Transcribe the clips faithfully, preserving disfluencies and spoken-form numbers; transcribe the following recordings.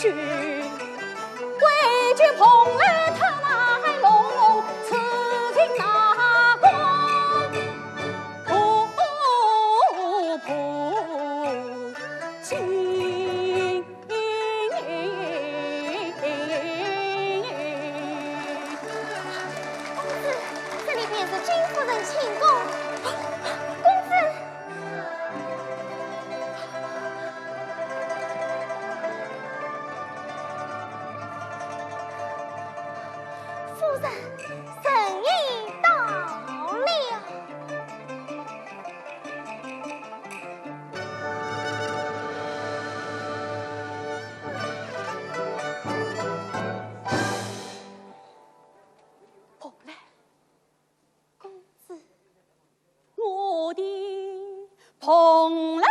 公子，这里便是金夫人寝宫。公子，夫人，人已到了。 蓬莱，公子。我的蓬莱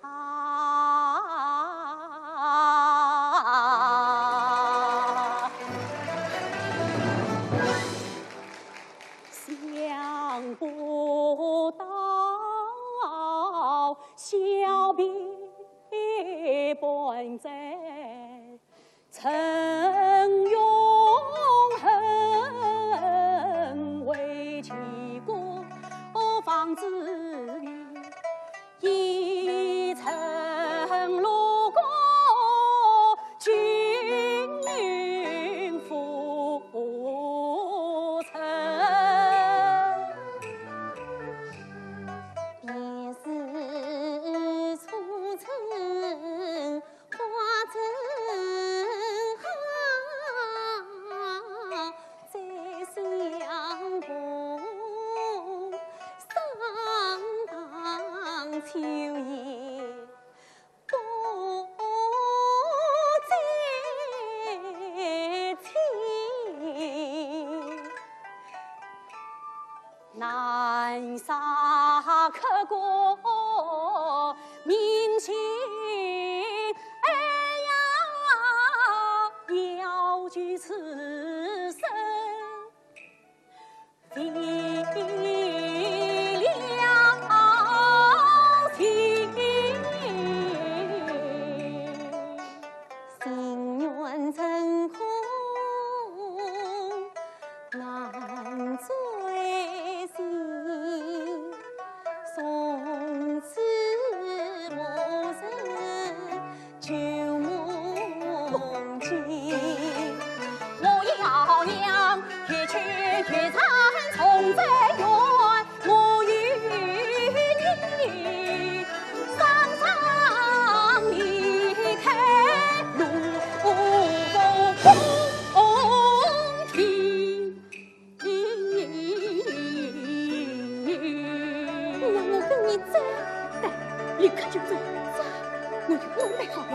啊，想不到小婢般在 曾用恨为契过，方知你已曾路过，君临浮沉。便是初春 花正好，再相逢，上当秋雁不再亲。 难舍刻骨铭心，哎呀，要救此生未了情。心愿成空 难追寻，从此无人旧梦境。我要让一曲绝尘重再圆，我与你双双离开路空庭。 你让我跟你走？对，立刻就走。走？我与你没好了，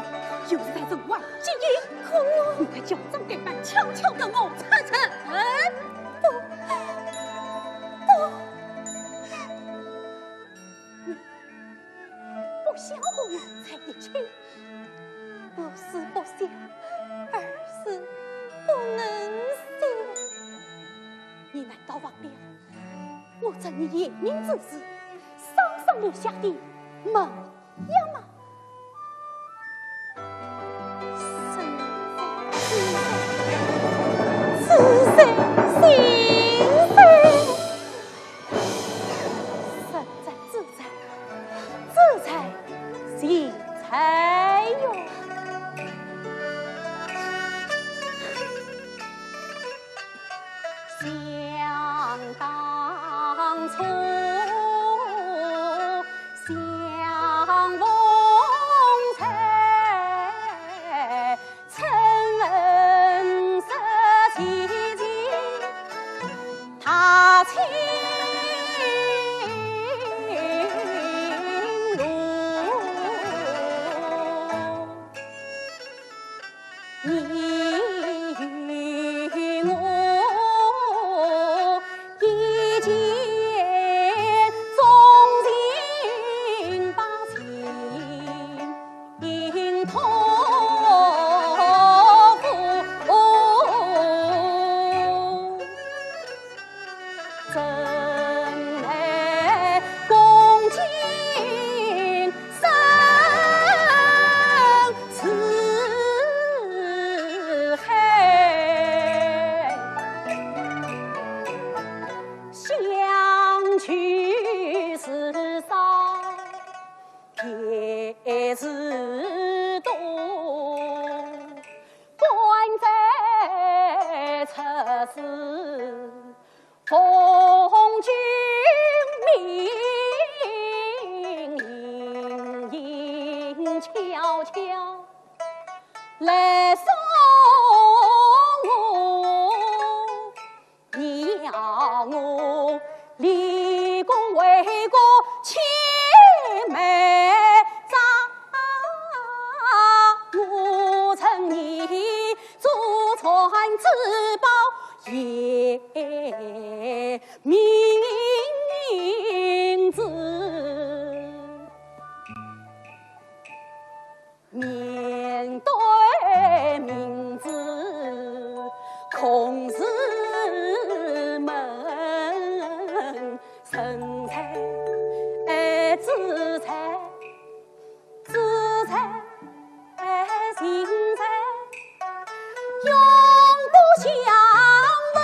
又是在城外接应。可我……你快叫张改办，悄悄跟我出城。不，不。 不想和我在一起，不是不想，而是不能想。你难道忘了我在你雁门之时，双双留下的盟约吗？身在此山，此山心在。 身在此山，此山心在哟。想当初，相逢就是少，便是多，官在出世，奉君命，静悄悄来送我。 你要我立功为国千万丈，我承你祖传之宝夜明珠。 面对明珠空自问，人在，哎，子在，子在，哎，心在。 永不相忘。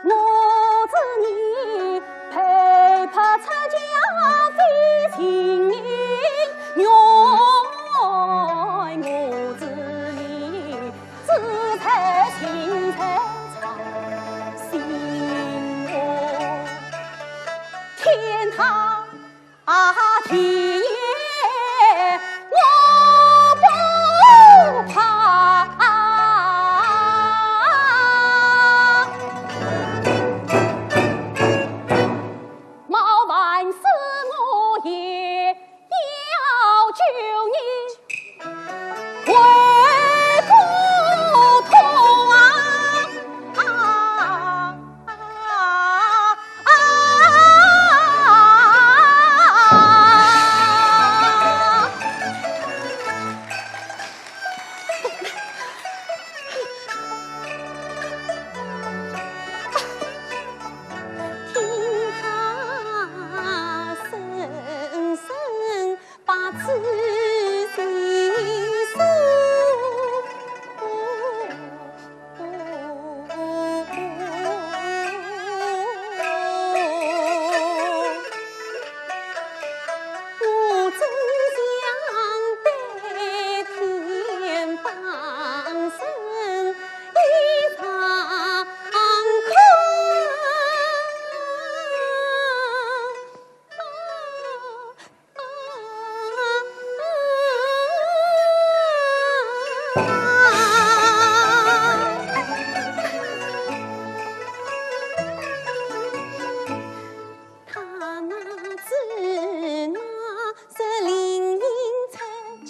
我知你陪伴出家非情，永远我知你志在情在操心我。天堂 啊，地也我不怕。冒犯死我也要救你。 为国痛啊！听他声声 把痴心诉。我怎想对天放生，一场空。 他那子那是临行出家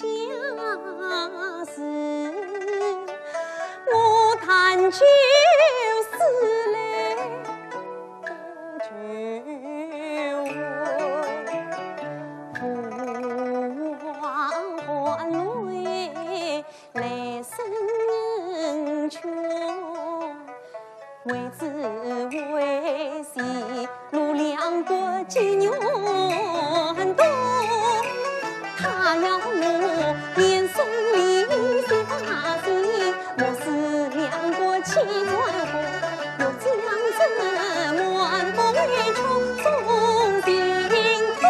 时，我但求死来 求我，父王还馁来成全，为子为妻 路两国情缘多，他要我连生灵死发心，莫使两国气转火，又将这满腹悲痛总尽吐。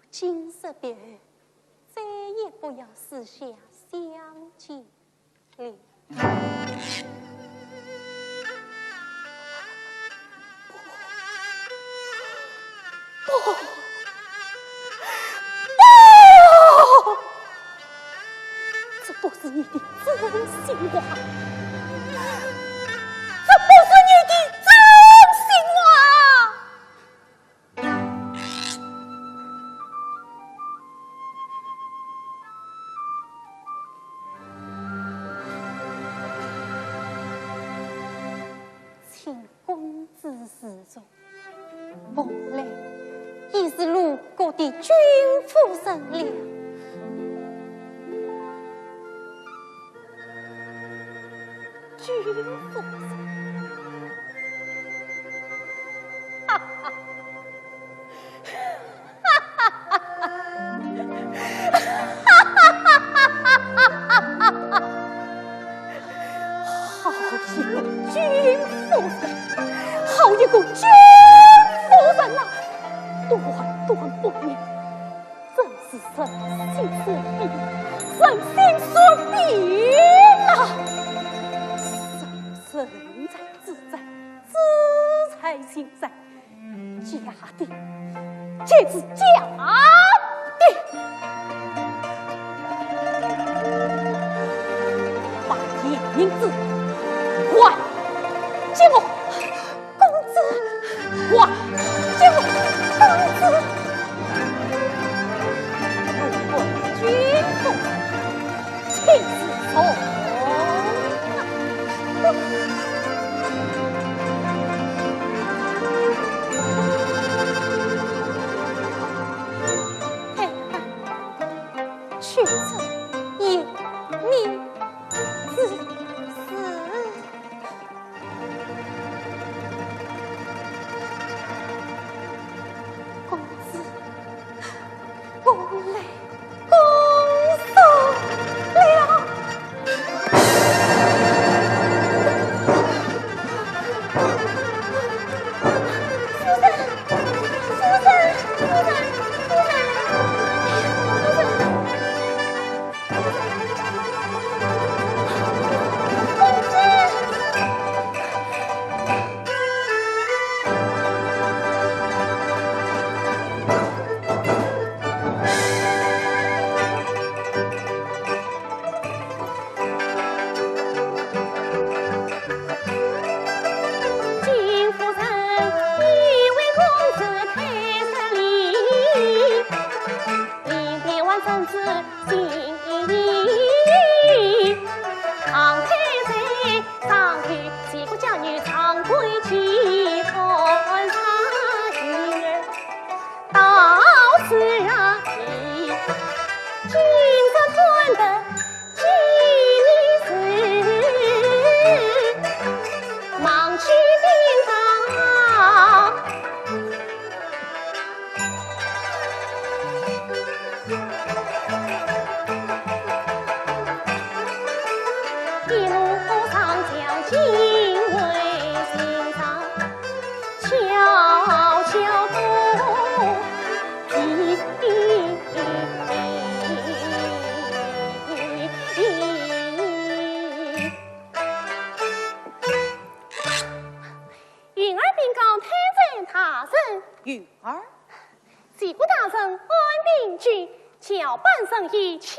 今日别后，再也不要私下相见了。不，不，不！这不是你的真心话，这不是你的真心话。 请公子自重，凤兰已是鲁国的君夫人了。 君夫人。哈哈，好一个君夫人，好一个君夫人呐！短短半年， 真是人心所比，人心所比呐！人在自在，自在心在，假的，皆是假的。把夜明珠还给我！ 公子，还给我公子。如果君不，请自重。嘿，去这夜明珠。 公子，我来恭送了。夫人，夫人，夫人，夫人，夫人。 云儿禀告太宰大人。云儿。齐国大人安平君，校班授业，千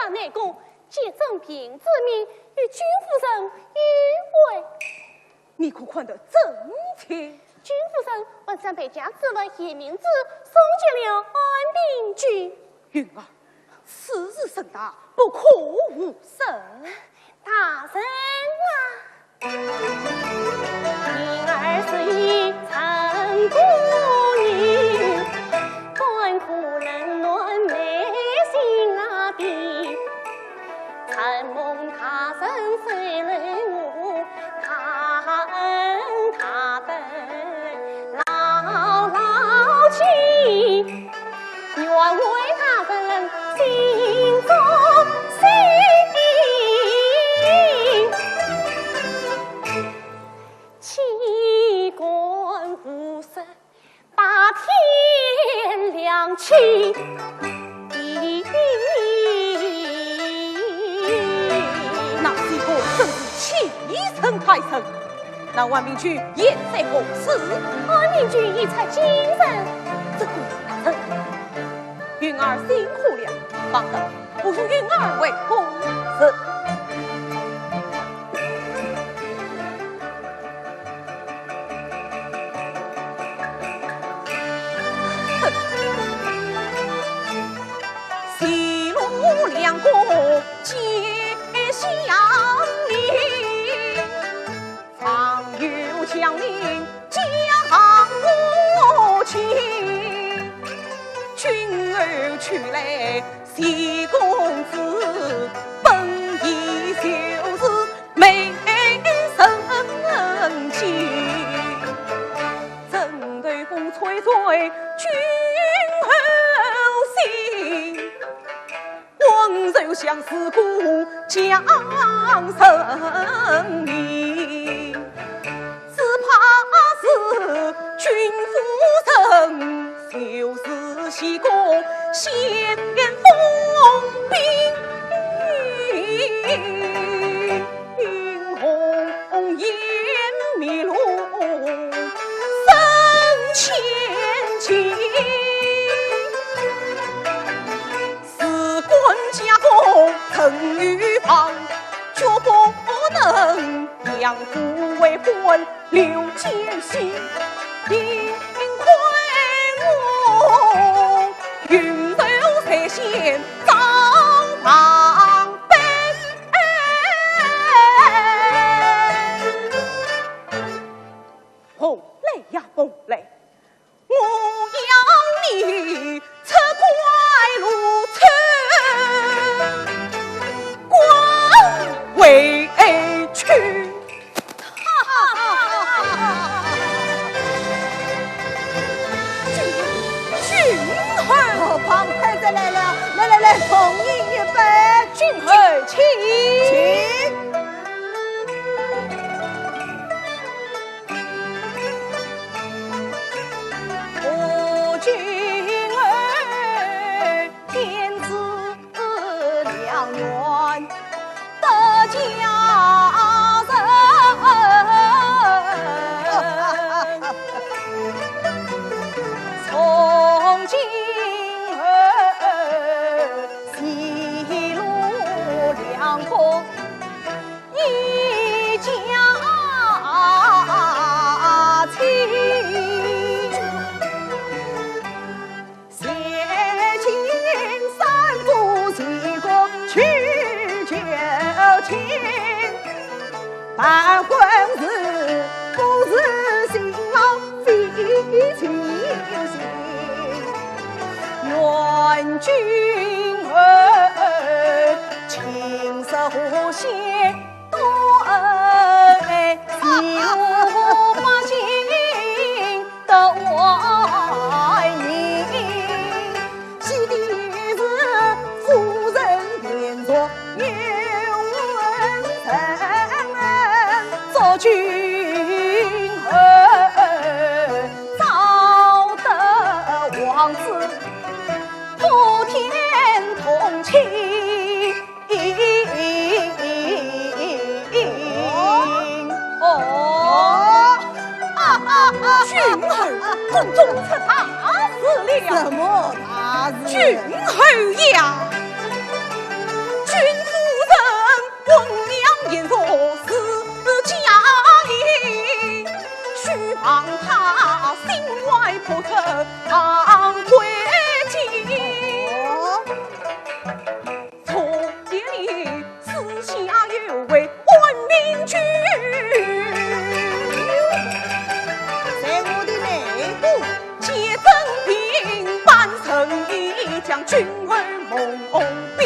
日内功，皆准凭子命，与君夫人有会。你可看得真切？君夫人晚上陪驾子文夜明珠，送给了安平君。云儿， 此事甚大，不可无人。大人啊！气。那西宫真是气盛太盛，那万民君现在何处？万民君已在京城。这个大人，云儿辛苦了，方等不如云儿回宫。是。 西路两国皆相邻，常有将令将我请。君后取来西公子，本意就是 美人计，枕头风吹碎君后心，温柔乡试过江城里，只怕是君夫人，就是西宫先锋兵。 红颜迷路身前行，事关家国成与亡，决不能养虎为患，刘建新。幸亏我云头在先遭旁边。 红来呀，红来，我要你出官路，出官回去。 君后。哦，方太太来了，来来来，同饮一杯。君后，请。请。哦，君后。 天赐良缘得佳人。从今后，西路两国一家亲。 谢金山不及过去旧情，办婚事不是新郎非新新。愿君后琴瑟和谐，多恩爱，一路百姓 的欢迎。喜的是夫人年若有成，祝君后早得王子，普天同庆。 哦，哈哈哈！君后，宫中出大事了。什么大事？君后呀，君夫人温良贤淑是佳丽，须望她心怀不测，常归京。哦。 昨夜里四下游回万民军，在我的内部，皆真兵半城里将军后蒙蔽。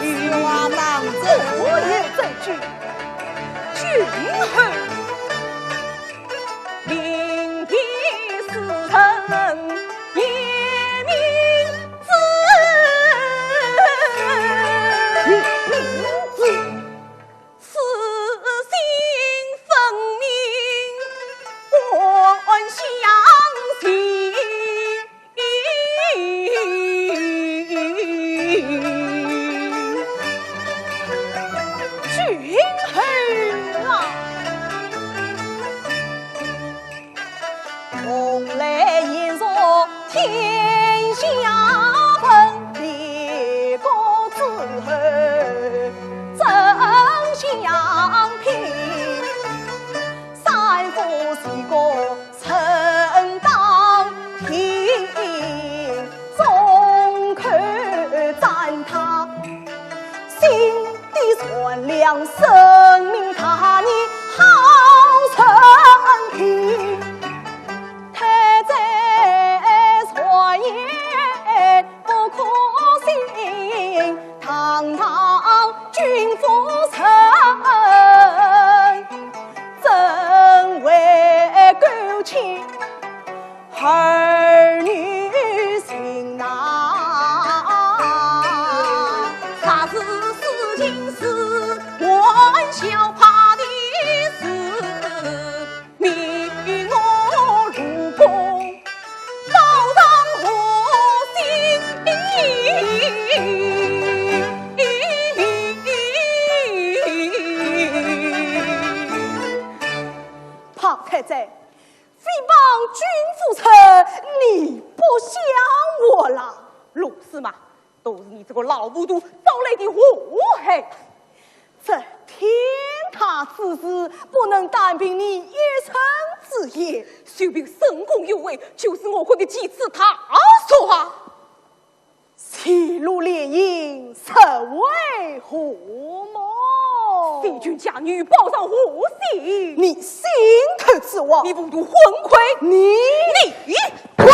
此话当真？我有证据，君后 领兵四城，夜明之，夜明之，此心分明，晚霞蓬莱仙山天下闻，立国之后真相拼。三顾四顾 正当平，众口赞叹，心地善良，圣明大义好人品。太宰传言 不可信，堂堂君夫人，怎会勾起儿女情呐？若是事情是玩笑话的事， 命我入宫，报上何信？庞太宰，诽谤君夫人，你不像话了。陆驷马， 都是你这个老糊涂招来的祸害。这天大之事，不能单凭你一人之言。就凭深宫有为，就是我国的奇耻大辱啊！戏弄联姻，实为何物？非君嫁女，报上何信？你心头之患。你糊涂昏聩！你，你滚！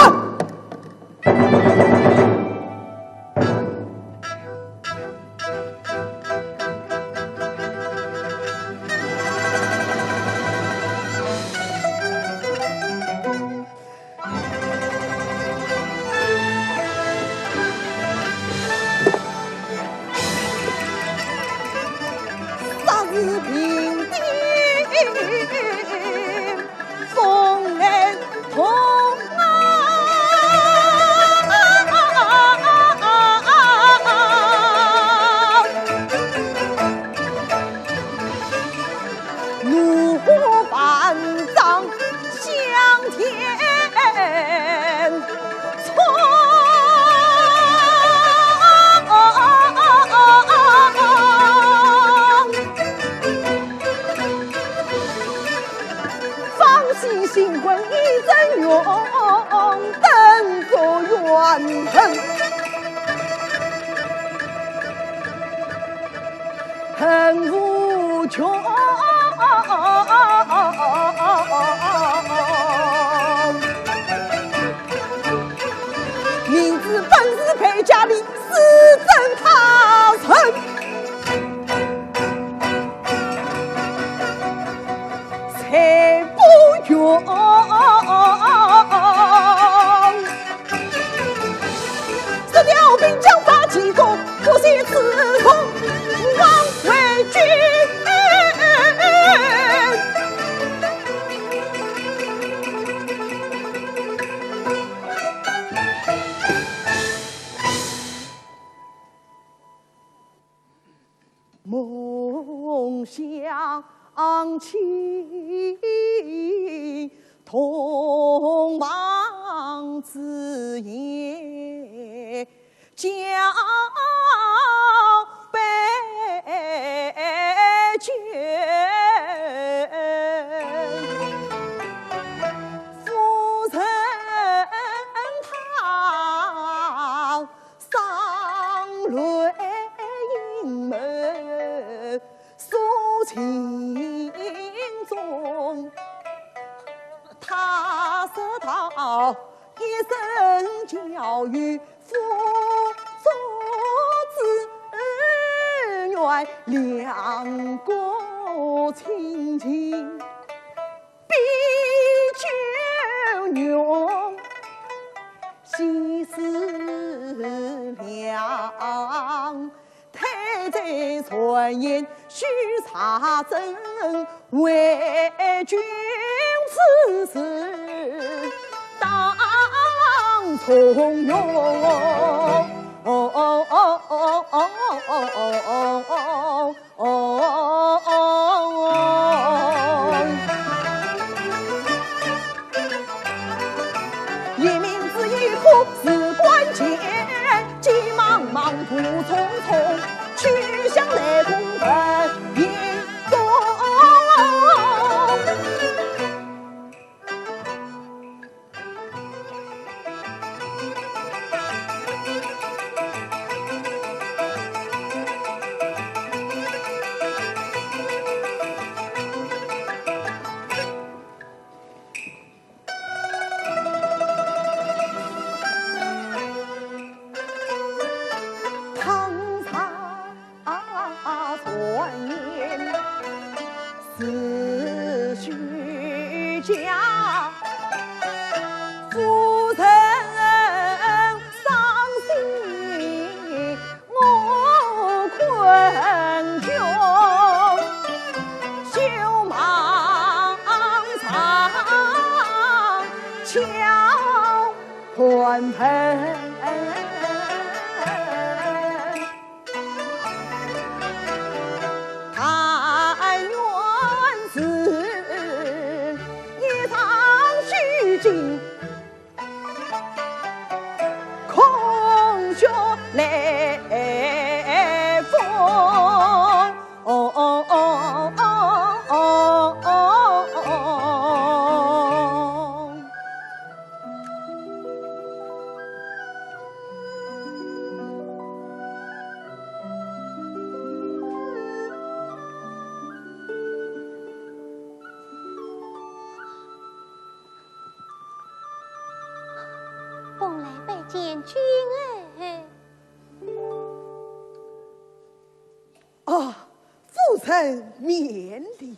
杀是平地风儿痛啊！怒火万丈向天 方卿新婚已成容，等着冤恨，恨无穷。明知本是败家的， 自尊他人，才不愿。射雕兵将把计谋，不惜自重亡为君。 梦想起同房之夜，交杯酒。夫人她 双泪盈满诉情衷。他说道：一生教育父祖之愿，两国亲情 比九牛，西施两太宰传言须查证，为君此事当从容。哦。敲盘盆，但愿是一场虚惊，空穴来风。 哦哦哦哦哦哦哦。蓬莱拜见君儿。 啊，夫人免礼。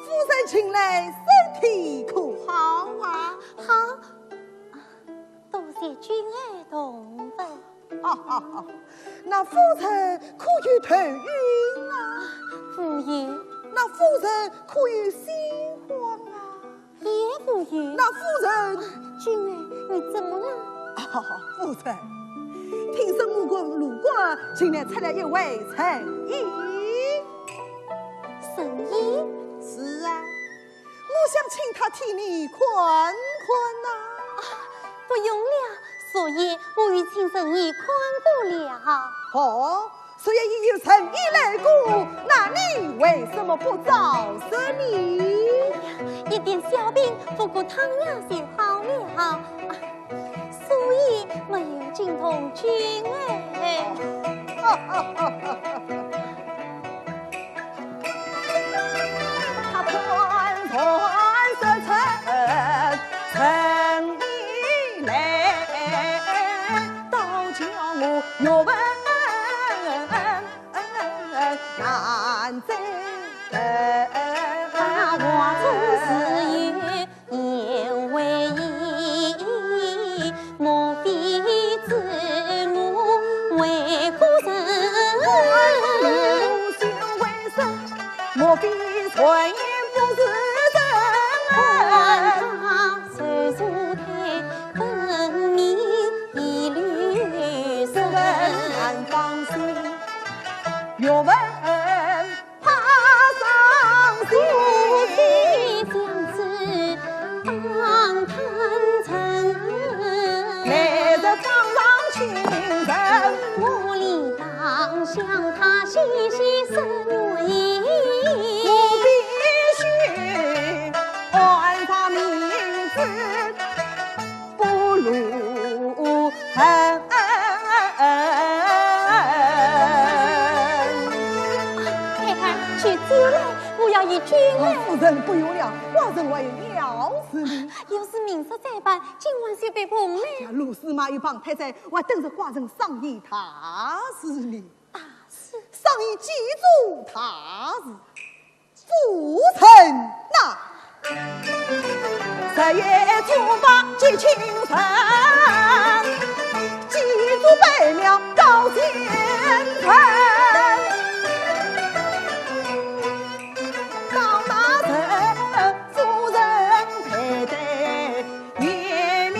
夫人近来身体可好啊？好，多谢君儿同问。 哈哈哈，那夫人可有头晕啊？无有。那夫人可有心慌啊？也无有。那夫人……啊，君儿，你怎么了？啊，夫人，听说我们路过，近来出来一位神医。神医？是啊， 我想请他替你看看呐。啊，不用了，昨夜我已请神医看过了。哦，昨夜已有神医来过，那你为什么不照说呢？哎呀，一点小病，敷个汤药就好了。啊， 所以没有惊动君儿。他看传说成神医来，倒叫我岳文难追。他话中自有 言外意，莫非知我为何人？我心为生，莫非传言不是真？看他手足太分明，一律是人。这人难放心，岳文 怕伤心。夫妻相知当坦诚，来日方长情深。我理当向他细细申明。我必须暗藏名字， 不露痕。太太，酒酒来，我要与君儿……啊，夫人不用了，寡人还有要事呢。要是明日再办，今晚就别碰了。哎呀，如此嘛，与方太太还等着寡人商议大事呢。大事？商议几桩大事。 夫人呐，日夜做法祭请神，祭祖拜庙到天明。到那日，夫人佩戴念名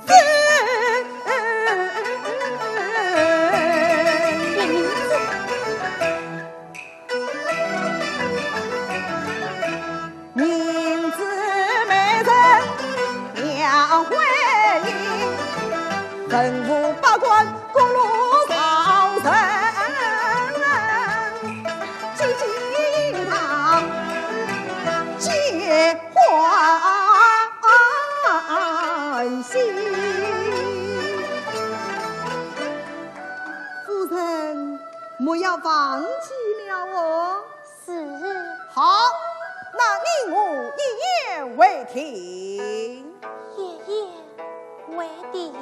字。念名字。 名字美人描繪，文武百官各路朝臣，皆进堂皆欢喜。夫人，莫要忘记了哦。 是。好，那你我一言为定。一言为定。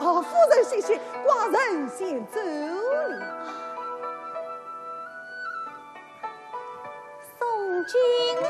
哦，夫人谢谢，寡人先走了。送君儿。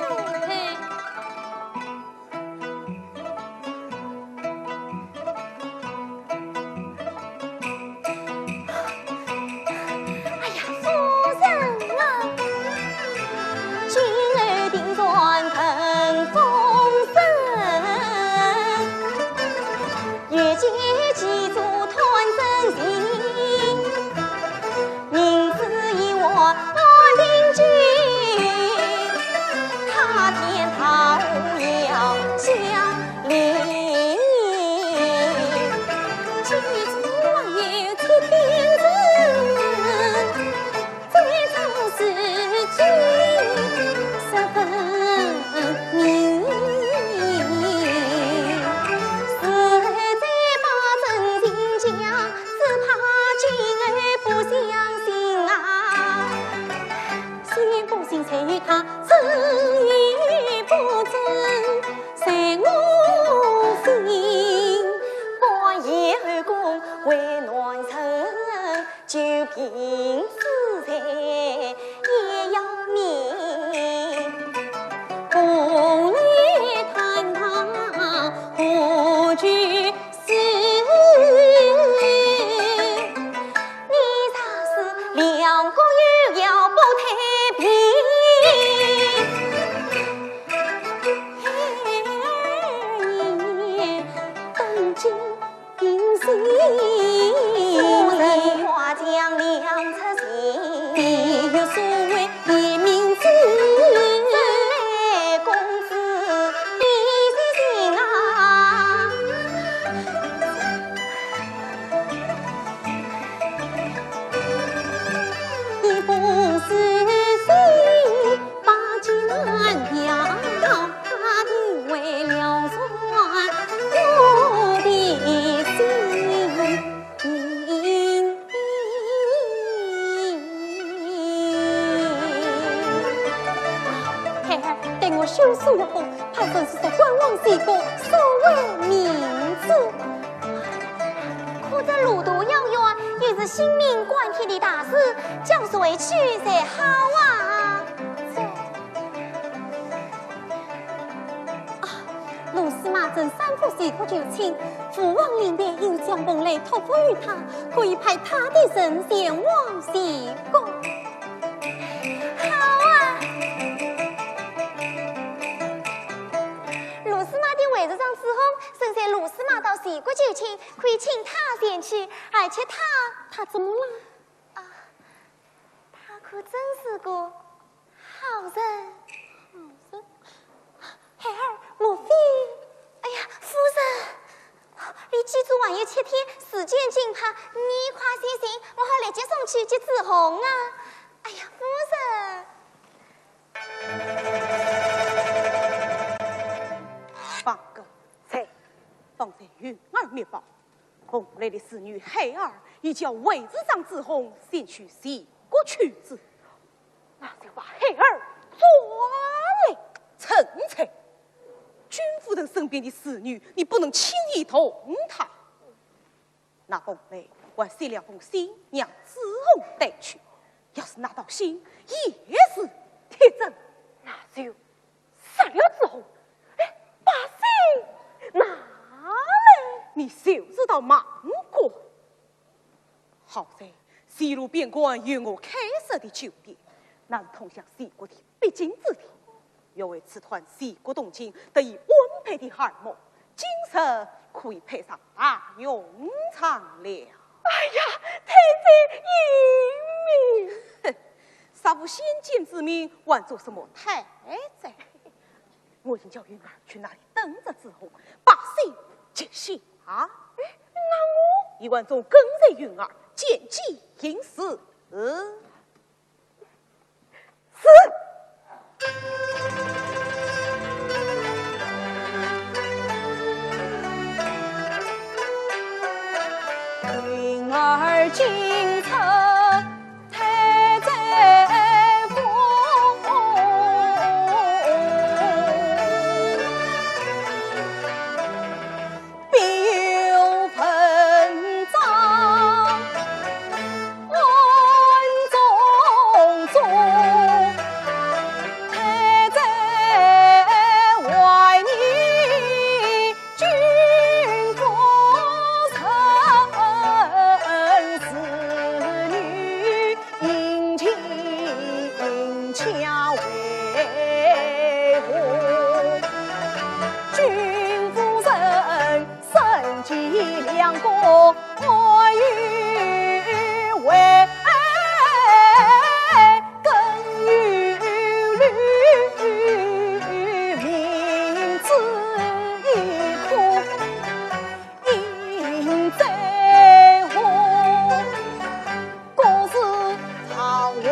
银子财也要命，红玉团堂何居住？你若是两个月要不太平，等今 夫人花将两出情，你有所谓的名字，真乃公子你是情啊。一封书信 把酒难调，他的为了传我的心。孩儿，待我修书一封，派人速速赶往齐国，速为明子。可这路途遥远，又是性命关天的大事，叫谁去才好啊？这 啊，罗司马正三步齐国求亲，父王令牌又将封雷托付于他，可以派他的人前往齐国。好啊！罗司马的位置上之后，身在罗司马到齐国求亲，可以请他前去，而且他，他怎么了？啊，他可真是个 好人。好人？孩儿，莫非……哎呀，夫人，你记住还有七天，时间紧迫，你快些行，我好立即送去接子红啊。哎呀，夫人。方卿，在，方卿，云儿密报， 洪雷的次女孩儿已叫卫子长子红先去齐国求子，那就把孩儿抓来。陈才，君夫人身边的次女，你不能轻易动她。那洪雷还写了封信让子红带去，要是拿到信，也是铁证。那就 杀了子红，哎，把信拿来。你就是到孟国。好在齐鲁边关有我开设的酒店，那是通向齐国的必经之地。要为此段齐国东进得以安排的耳目，今日可以派上大用场了。哎呀，太子英明！哼，杀父先见之明，还做什么太子？ 我已经叫云儿去那里等着子红，把信接下。哎，那我……你暗中跟随云儿，见机行事。是。云儿进城 太宰府，必有文章安中宗。太宰怀疑 君夫人，侍女殷勤家为何？君夫人身及两国，爱与为 更有虑，明子已苦，应在何？可是常患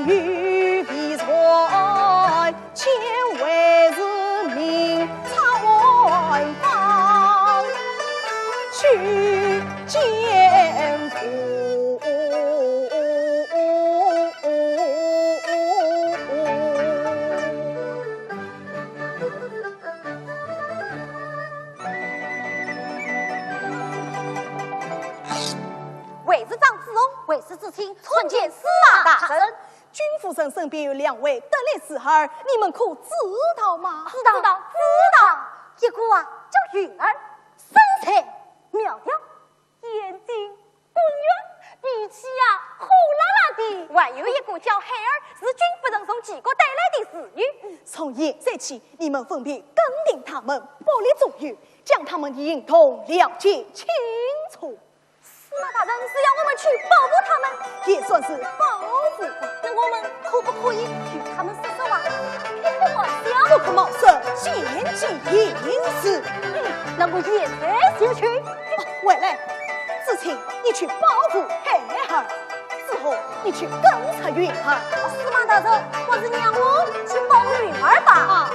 有疲劳，千万是明察万方，去见父。 卫子长子龙为师知青参见司马大人。君夫人身边有两位得力侍儿，你们可知道吗？知道，知道。一个啊叫云儿，身材苗条，眼睛滚圆，脾气啊火辣辣的。还有一个叫海儿，是君夫人从齐国带来的侍女。从现在起，你们分别跟定他们，不离左右，将他们的行动了解清楚。 司马大人是要我们去保护他们？也算是保护吧。那我们可不可以与他们说说话？并不好笑。不可冒失，见机行事。嗯，那我现在就去。啊，回来，知青，你去保护孩儿，之后你去跟着云儿。啊，司马大人，还是让我去保护云儿吧。啊？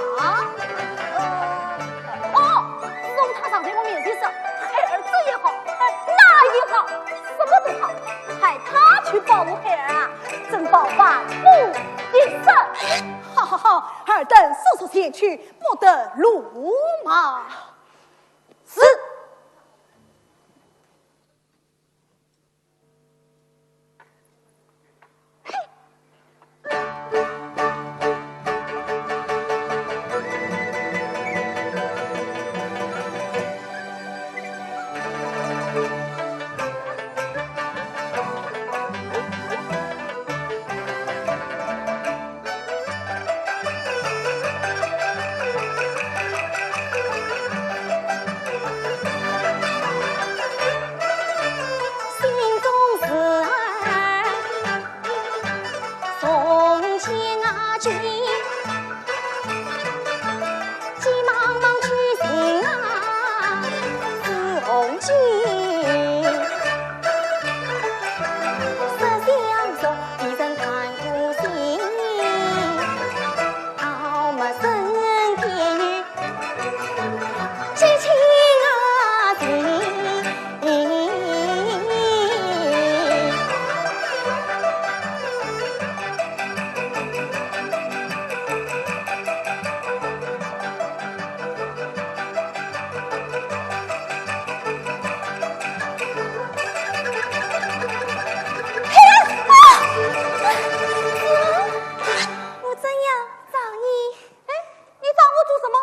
呃， 哦，自从他常在我面前说，孩儿这也好，哎，那也好，什么都好，派他去保护孩儿啊，真保办不一生。好好好，尔等速速前去，不得鲁莽。是。心中事儿从前啊去，急忙忙去寻啊朱红军。思想着一声谈过心，好么身边有 我怎样找你？哎，你找我做什么？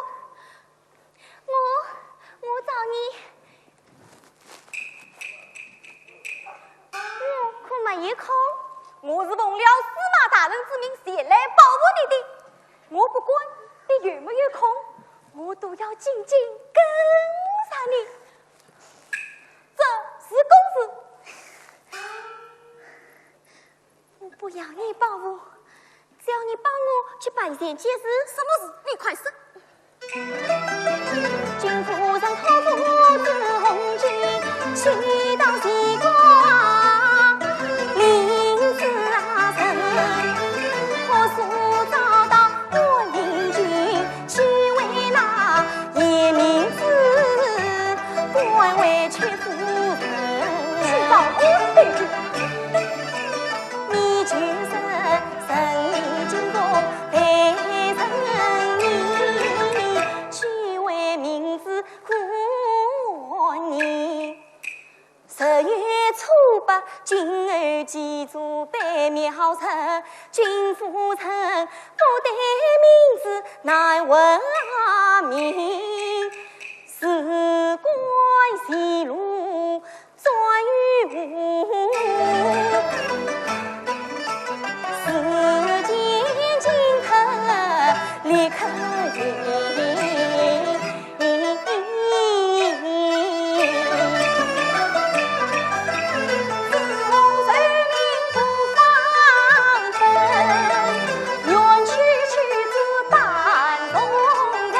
我，我找你，我可没有空。我是奉了司马大人之命前来保护你的。我不管你有没有空，我都要紧紧跟上你。这是公事。 我不要你保护，只要你帮我去办一件事。什么事？你快说。君夫人托付朱红军，去到齐国啊，领旨啊，人可速找到关令君，去为那严明子，关为戚夫人。去找关令君。 你就是神医金公陪神医，去为明子过年。十月初八，金猴祭祖拜庙神，君夫人，我的名字难闻名，事关前路 转于无。事件尽头立刻行。自从受命不放生，远去去自半中人。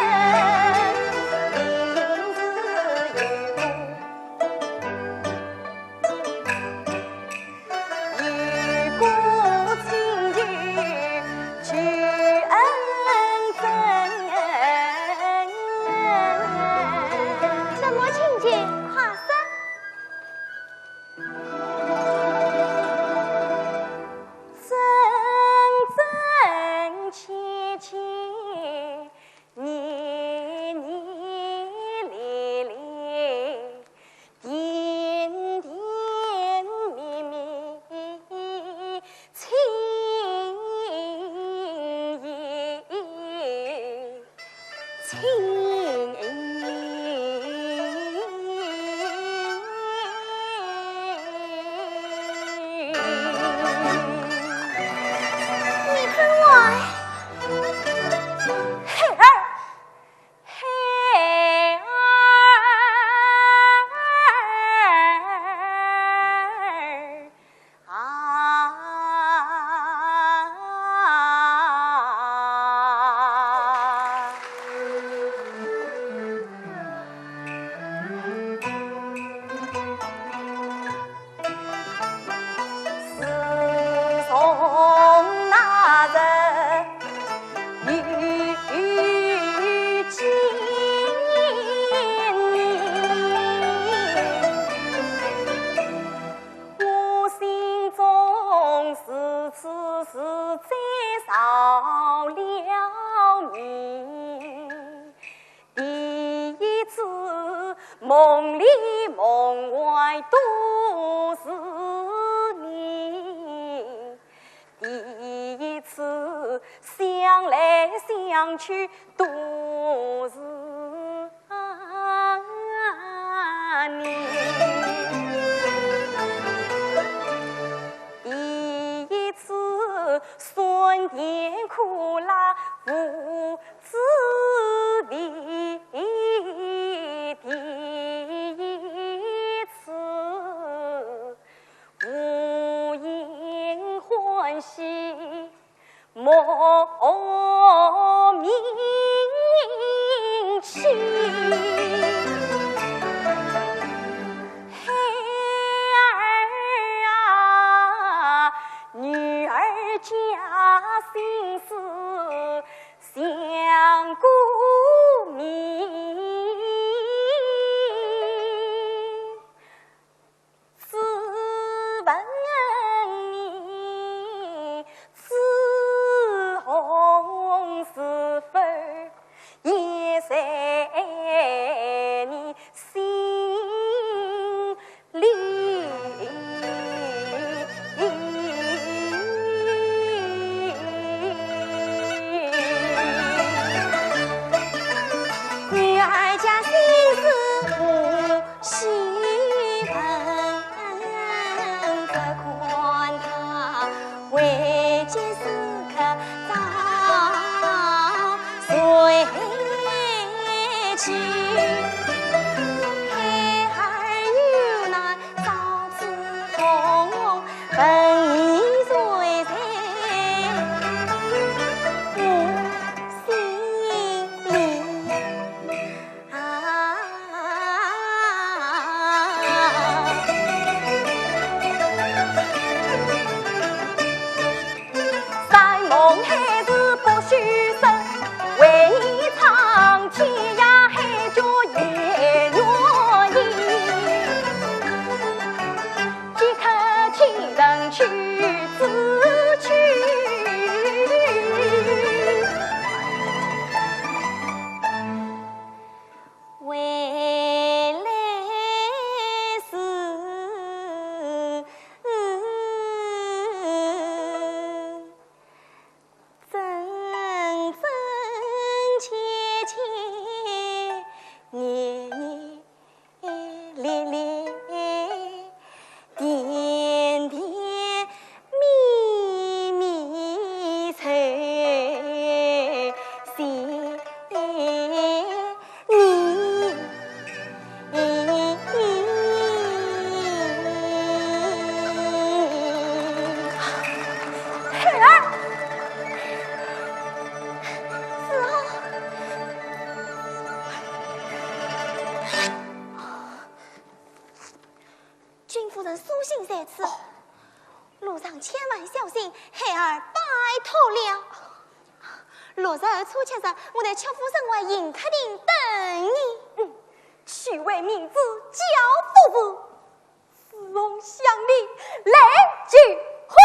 梦外都是你。第一次想来想去都是你。第一次酸甜苦辣无滋味。第一次无言欢喜莫名气。孩儿啊，女儿家心事 想功名。只问你，紫红是否也在你心 里。女儿家心事无需问，只看她 为见时刻早睡去。孩儿有难遭此痛，问你谁在我心里。 啊，山盟海誓不许生，为你唱天涯海角也愿意。即刻请人去自取。 未来事，真真切切，年年 恋恋，甜甜蜜蜜在心里。孩儿，子哦。 君夫人书信在此，路上千万小心，孩儿拜托了。六月初七日，我在曲阜城外迎客亭等你。嗯，去回明珠交付时，自从想你来就昏。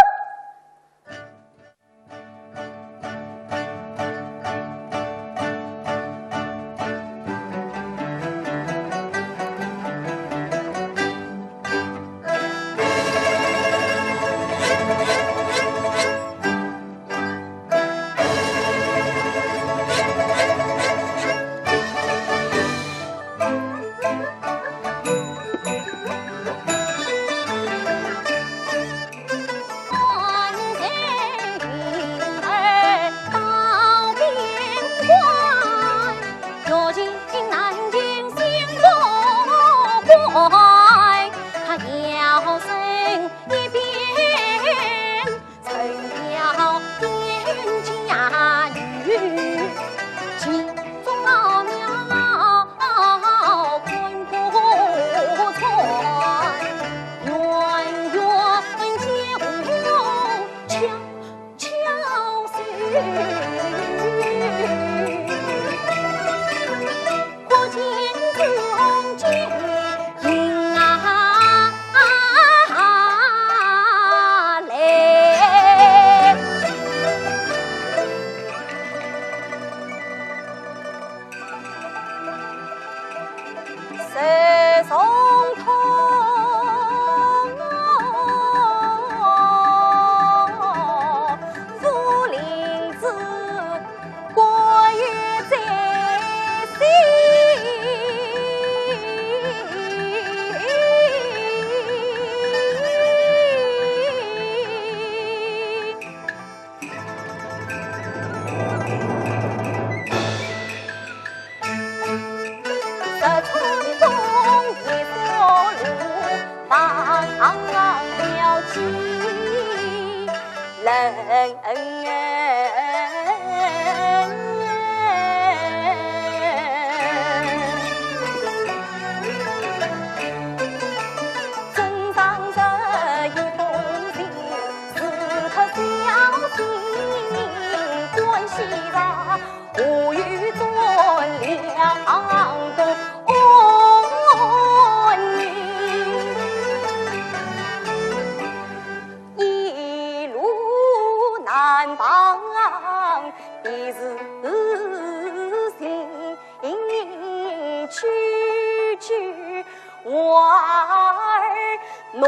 难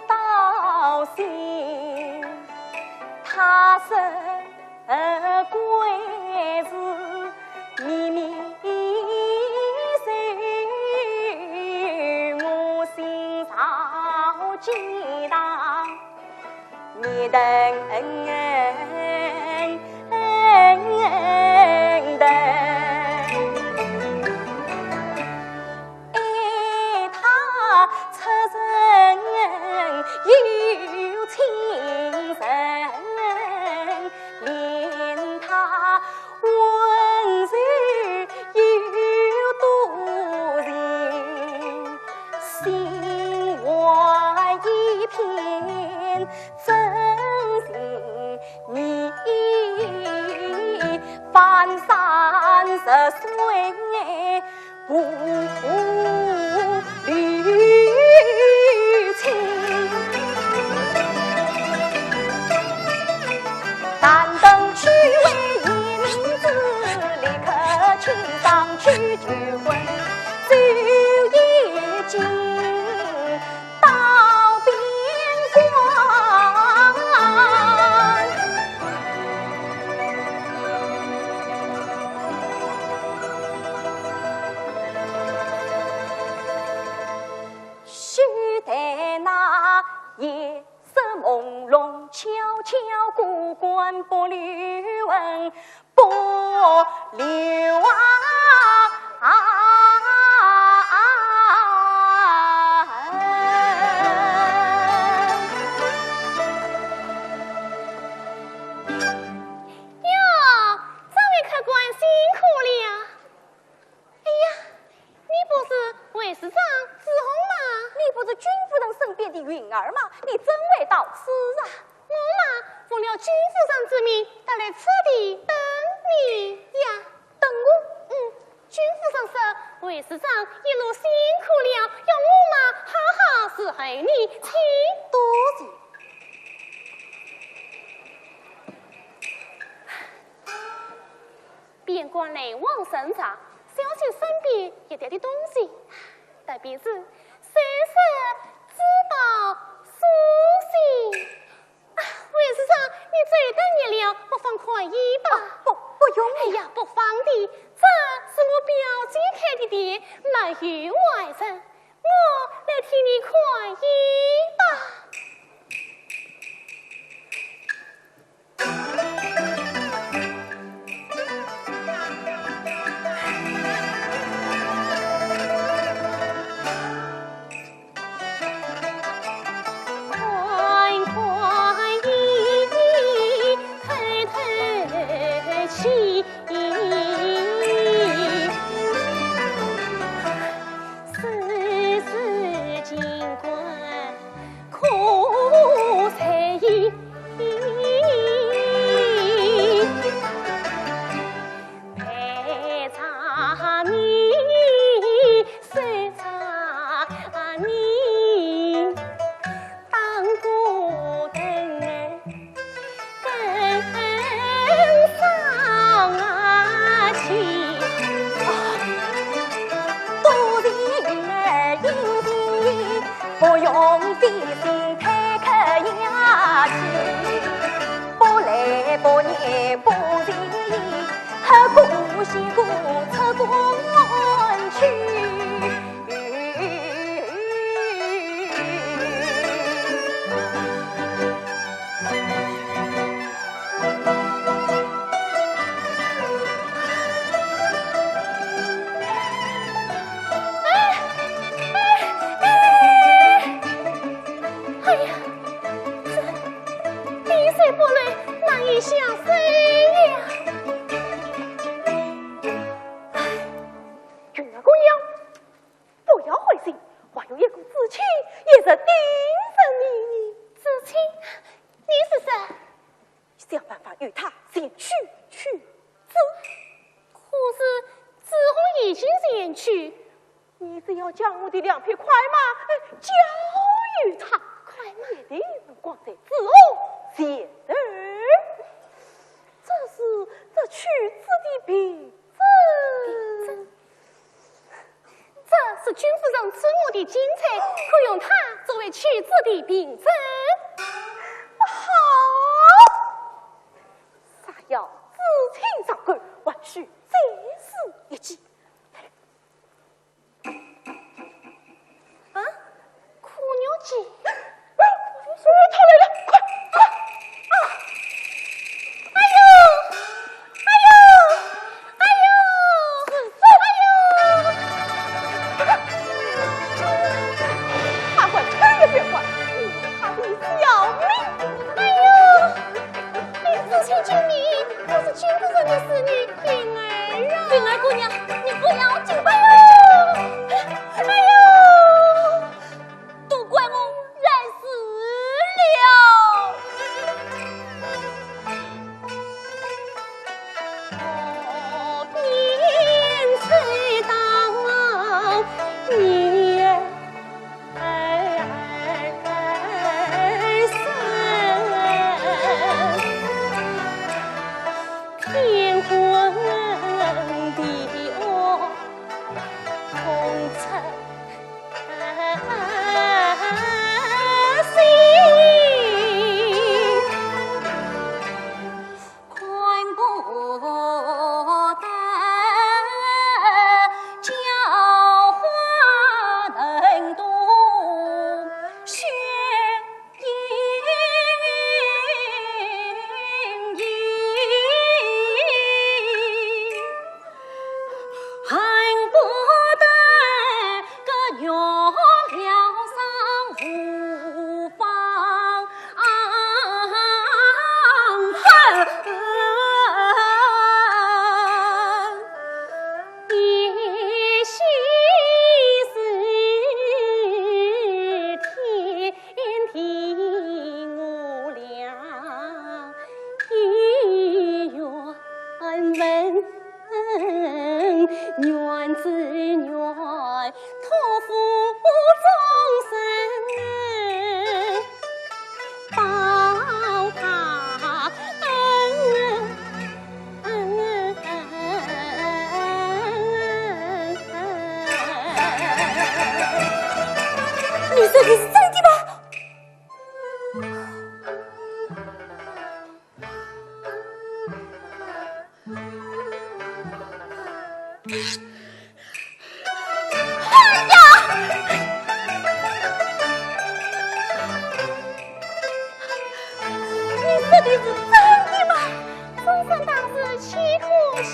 道是他是鬼是秘密谁我心上记得你等等。 爱他出人有情人，连他温柔有多情，心怀一片真心意，翻山涉水 不离情。但等去为一名子，立刻请上去求婚，酒已敬到边关。 须待那夜色朦胧，悄悄过关不留痕，不留啊！哟，这位客官辛苦了。 哎呀，你不是卫士长朱红吗？你不是君夫人身边的云儿吗？你怎会到此啊？我嘛，奉了君夫人之命，特来此地等你呀。等我？嗯，君夫人说，卫士长一路辛苦了，要我嘛，好好伺候你，请。多谢。 边关来往巡查，小心身边一带的东西，特别是首饰、珠宝、书信。啊，卫士长，你走得热了，不妨快衣吧。不，不用了。哎呀，不妨的，这是我表姐开的店，没有外人，我来替你快衣吧。哎呀，这滴水不漏，难以下咽呀。哎，云儿姑娘， 不要灰心，还有一个知青一直盯着你呢。知青？你是说？想办法与他前去取子。可是子红已经前去。你只要将我的两匹快马，哎，交与他，快马一定能赶在子红前头。这是，这取子的凭证。凭证？ 这是君夫人赐我的金钗，可用它作为娶子的凭证。不好！若要知情上官，还需再试一计。啊，苦肉计。 他来了，快，快！啊！哎呦，哎呦，哎呦，哎呦！他管他也别管，我要他的小命！哎呦，你知情知理，我是君夫人的侍女云儿啊。云儿姑娘，你不要紧吧哟！哎呦！ 都怪我徇私了。你说的是真的吗？ 哎呀！你说的是真的吗？终身大事岂可欺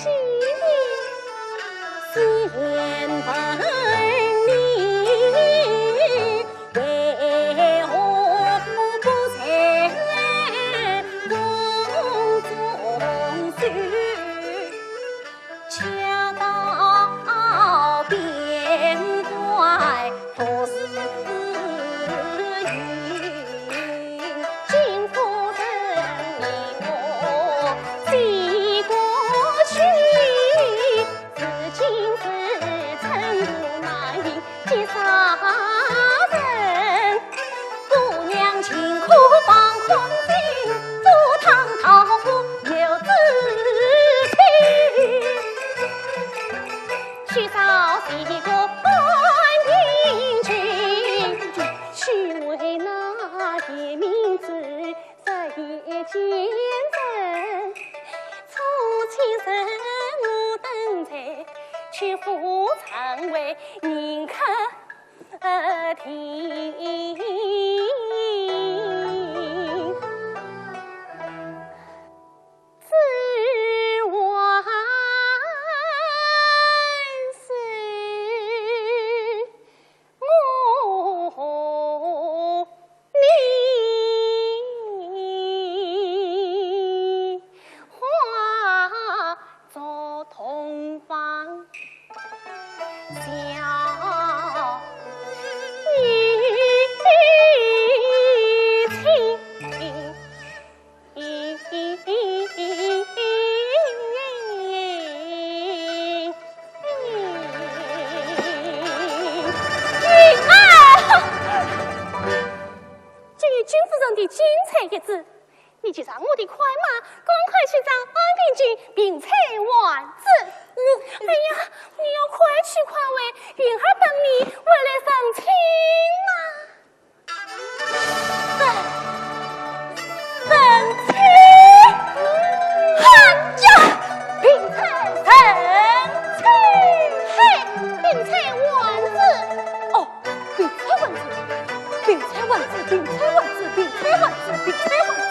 瞒？今日君夫人的金钗一只，你就让我的快马赶快去找安定君，凭钗还子。哎呀，你要快去快回，云儿等你采丸子。哦，并采丸子，并采丸子，并采丸子，并采丸子，并采丸子。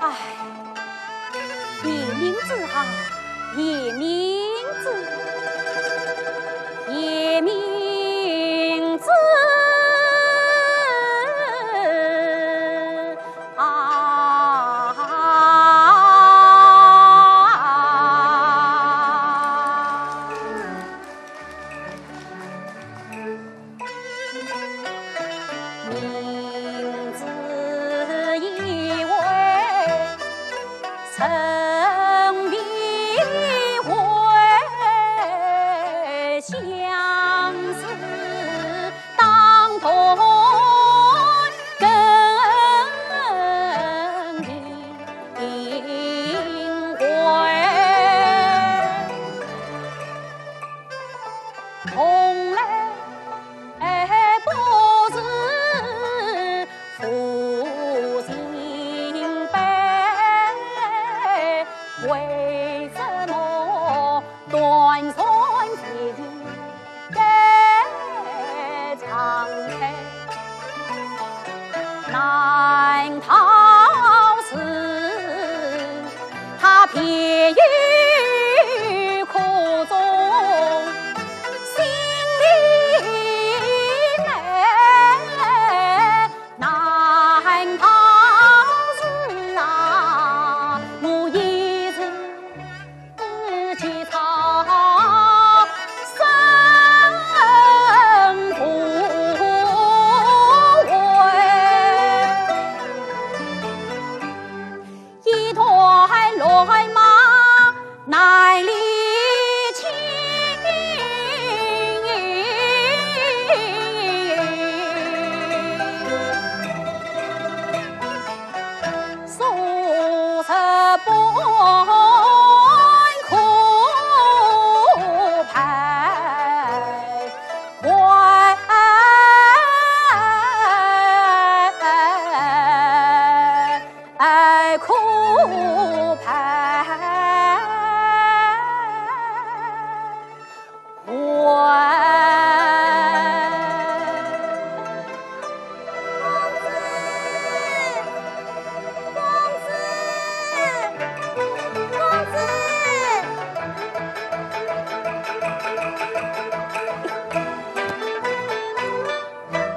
哎，夜明珠啊，夜明珠，夜明珠啊！ 明珠一回，沉迷回相思，当断根。 明慧。从来不是负心悲，为什么断肠千年 难道是他偏有苦衷，心里难？难道是啊，我一时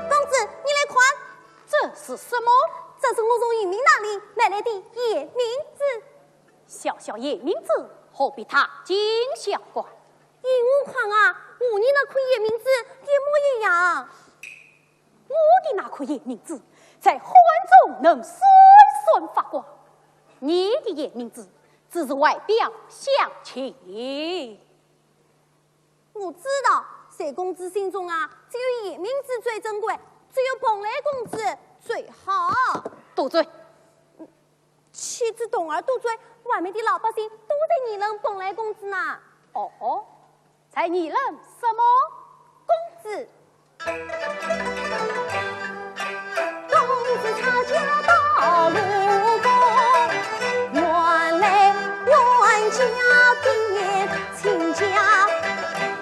公子，你来看。这是什么？这是我从爷明那里买来的夜明珠。小小夜明珠，何必大惊小怪？ 依我看啊，我的那颗夜明珠一模一样。我的那颗夜明珠在花园中能闪闪发光，你的夜明珠只是外表镶嵌。我知道，在公子心中啊，只有夜明珠最珍贵，只有蓬莱公主最好。闭嘴！岂止童儿多嘴，外面的老百姓都在议论蓬莱公子呢。哦哦，在议论什么？公子。公子他家道路过，原来冤家的亲家，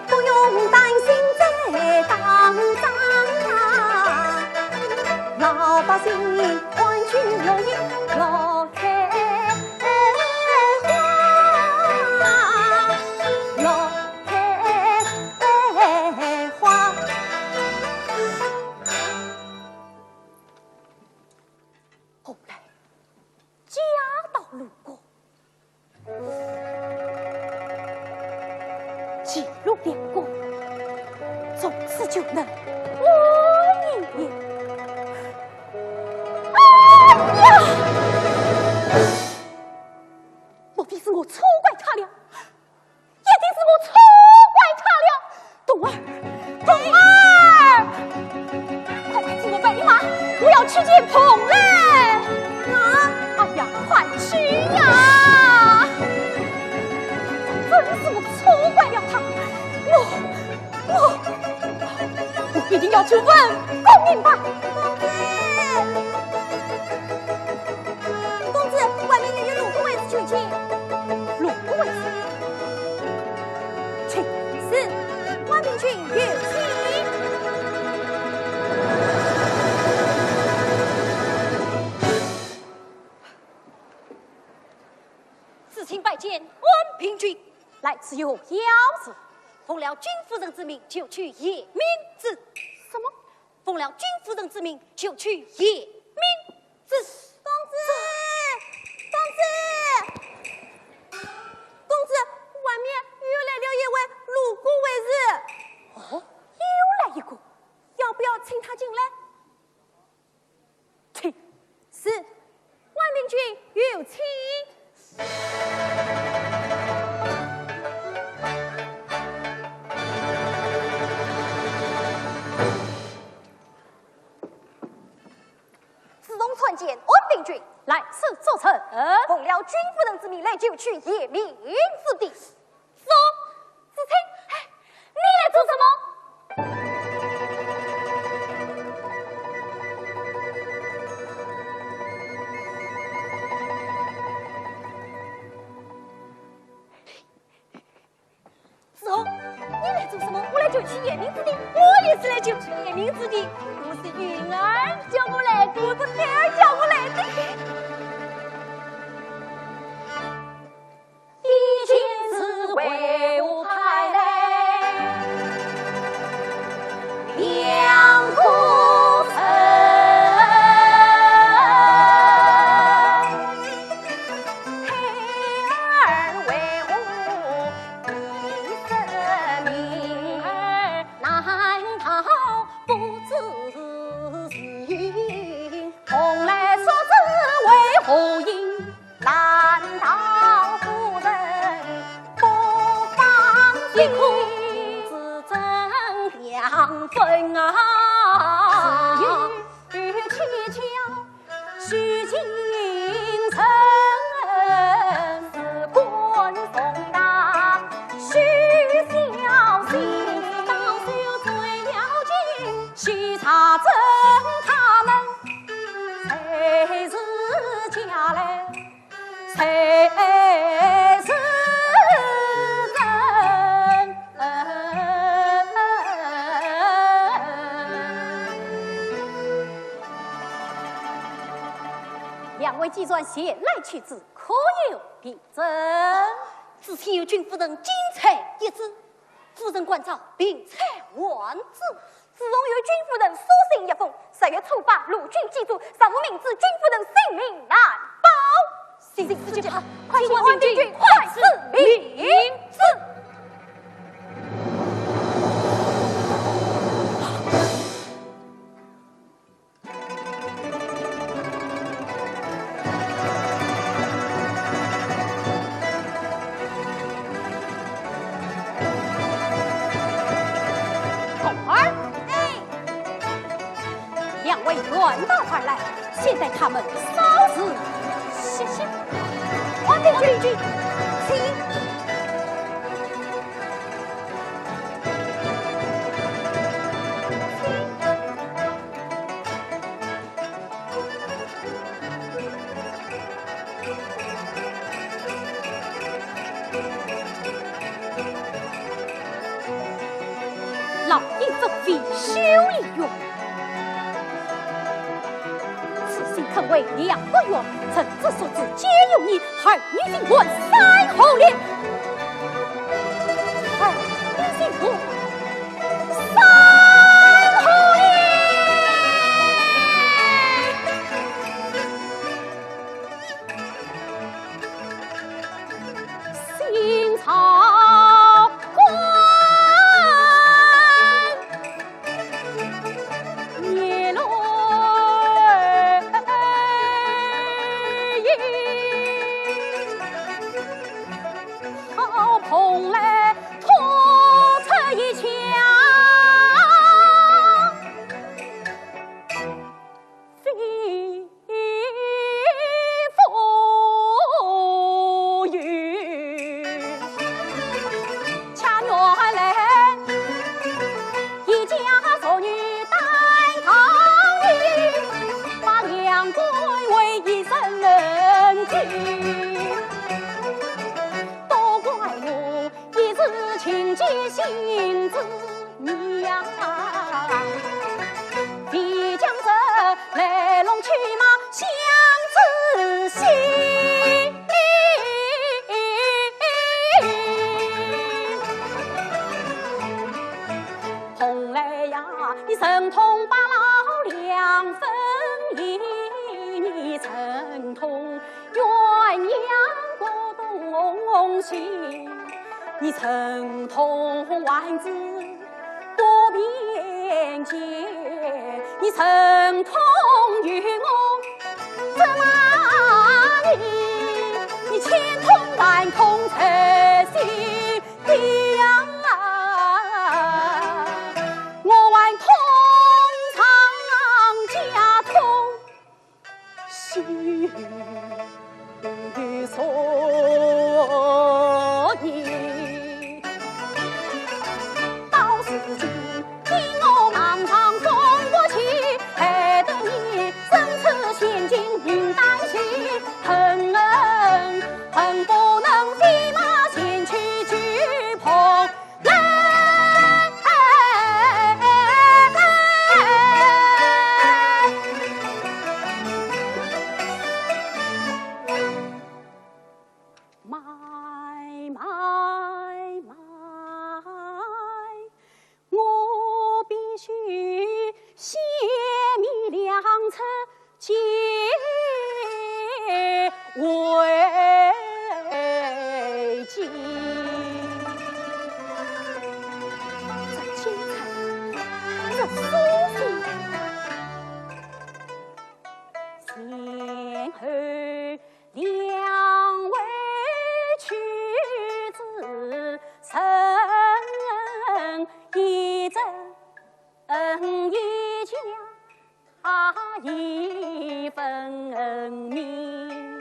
不用担心再打仗啊。老百姓欢聚乐意，乐开花，乐开花。蓬莱，家道路过，几路良过，从此就能安一年。哎呀！莫非是我错怪他了？ 一定是我错怪他了。童儿，童儿，快快替我备马，我要去见蓬莱。啊，哎呀，快去呀！真是我错怪了他，我，我，我一定要去问个明白。 公子，外面有一路过卫士求见。路过卫士？请。是，关平君有请。自请拜见关平君。来此有何要事？奉了君夫人之命，求取雁鸣之。什么？奉了君夫人之命，求取雁鸣 这……公子，公子，公子，外面又来了一位路过卫士。哦，又来一个。要不要请他进来？请。是，关平君有请。 自从参见关平君，来世做臣，奉了君夫人之命来求取雁鸣之地。说，子清，哎，你来做什么？子龙，你来做什么？我来求取雁鸣之地。我也是来求取雁鸣之地。不是云儿叫我来的，不是孩儿叫我来的。一见是为何派来两个人？孩儿为何 你的名儿难道不知情？蓬莱所指为何因？难道夫人不放心？只争两分啊！只有 许七巧，许金生，是官送大，许小姐，到手最要紧，许茶珍他们才是家来。 谁是真？两位既然前来求子，可有病症？子清有君夫人金钗一支，夫人关照病在患子。 自从有君夫人书信一封，十月初八陆军祭祖，若无明旨，君夫人性命难保。信信四句话，快请王将军快赐明旨。 童儿，哎，两位远道而来，先待他们稍事歇息。请。老爷不必修理哟。 此信肯为两个月，臣子所赐皆由你，儿女情愿三何裂？儿女情愿三何裂？ 新朝官，一路好蓬莱，托出一枪。 非富裕，恰原来一家淑女担当你，把两官为一身去，都怪我 一时情急性子急呀，未将这来龙去脉想仔细。蓬莱呀，你神通把老两分离，你神通 鸳鸯过东西，你神通万子不变节，你神通于我怎么你，你千通万通在心底呀，我还通常家通 心所念。到如今，你我茫然分不清，害得你身处险境，命担心，恨恨恨不能飞马前去追捧。 买买买，我必须先觅良策 解围巾。这金钗，这书信，前后两位屈指成一针一家。 一分明。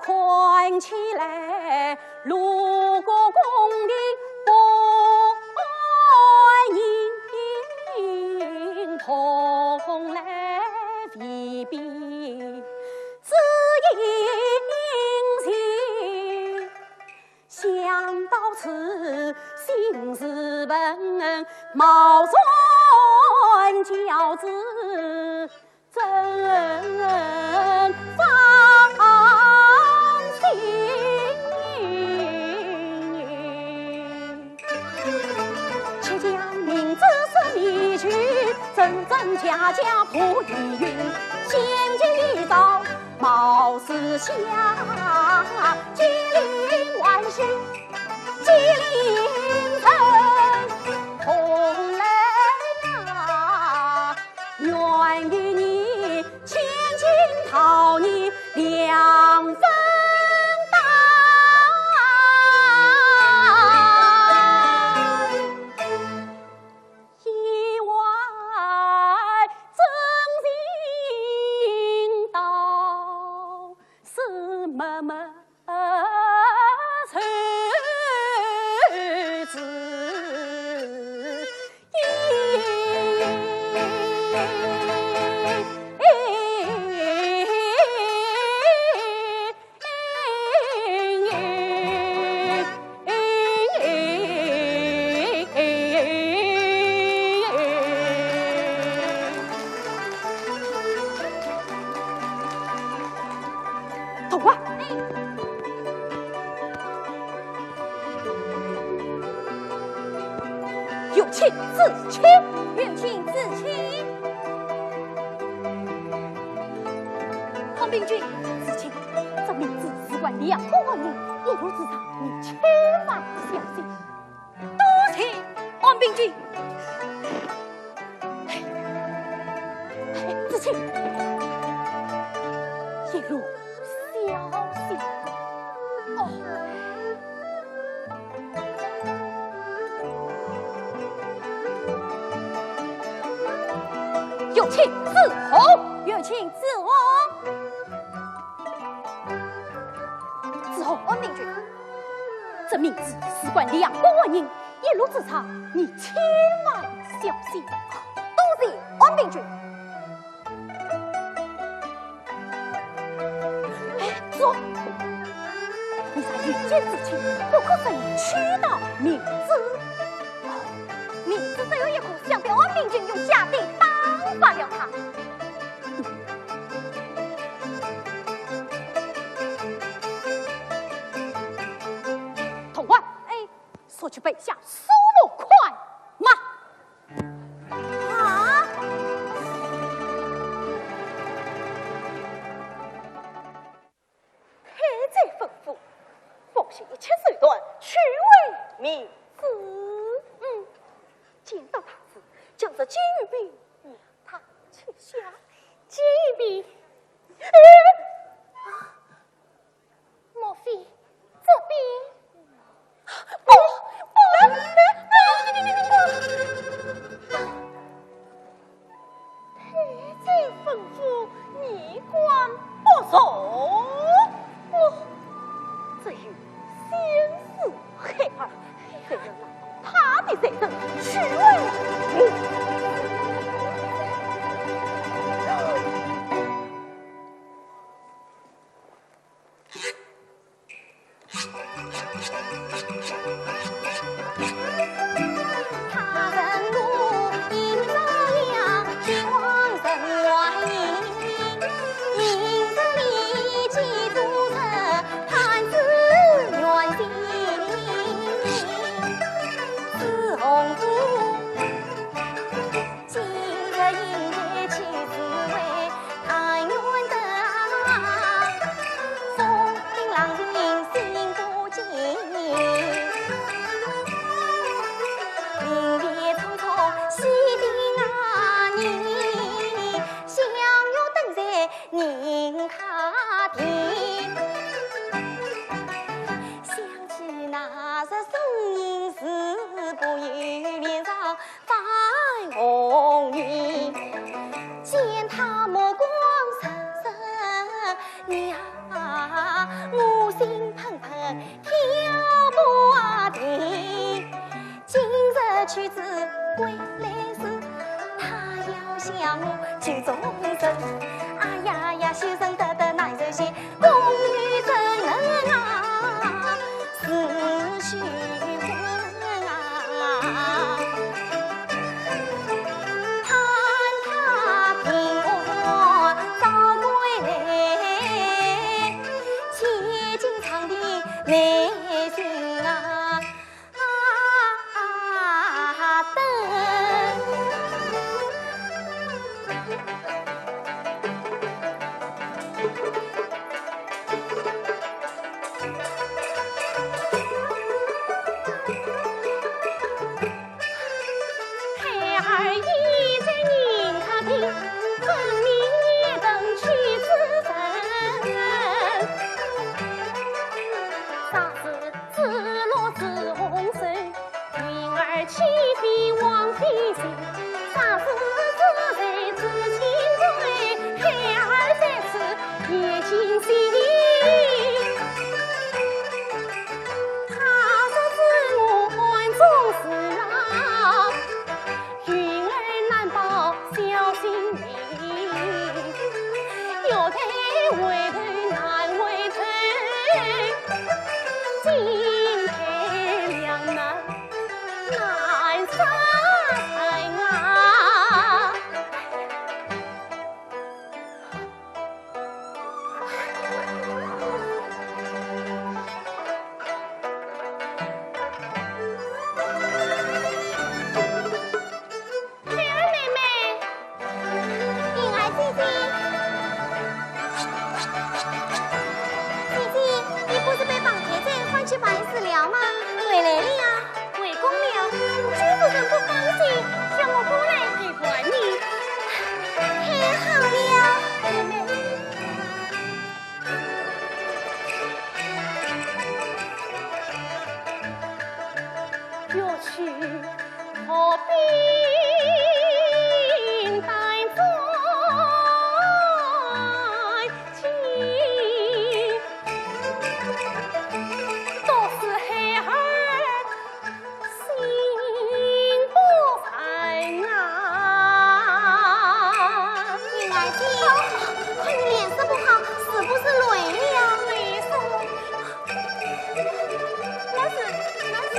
看起来，路过宫廷不安宁，蓬莱未必只因情。 想到此，心事闷，冒酸交织，怎放心？且将明珠说迷去，真真假假不疑云。先前一遭 貌似下金陵万岁，金陵城。蓬莱啊，愿与你千金桃李两分担。 意外真情到，是默默有请知青。有请知青。方兵军，知青，这明珠事关两国人民，一路之上，你千万小心。多谢方兵军。知青，一路小心。哦。 有请知府。有请知府。知府。方兵军。这明珠事关两国人民，一路之上，你千万小心。多谢方兵军。 哎，走！你这愚见知青，不可分明取道明珠。哦，明珠只有一个，想必方兵军用假的打发了他。童儿，哎，速去备下搜罗快马。 啊！太宰吩咐，奉行一切手段，取回明珠。嗯，见到大事，将这金玉匾让他取下。金玉匾？哎！啊！ 莫非这匾？不，不，不，太宰吩咐，你官不从。我只有先死海尔，才能拿他的罪证取回明珠。 想起那日送行时，不由脸上 泛红云，见他目光深深，呀，我心怦怦跳不停。今日去之归来时，他要想我就终身。哎呀呀，修身得得难受些， 功名怎能啊，似虚幻啊。盼他平安早归来，千金长亭难寻啊。 啊，等。孩儿倚在银塔亭，分明夜灯去自沉。啥事 紫罗紫红绳，云儿起飞黄飞行。啥事自在紫金冠，孩儿在此夜惊醒。他日自我暗中侍啊，云儿难保小性命。 要得回头难回头，进退两难难生存啊。办事了吗？回来了呀。回宫了。你就是真不放心，叫我过来陪伴你。太好了。妹妹。 玉兰姐，看你脸色不好，是不是累了呀？累死我了。那是，那是。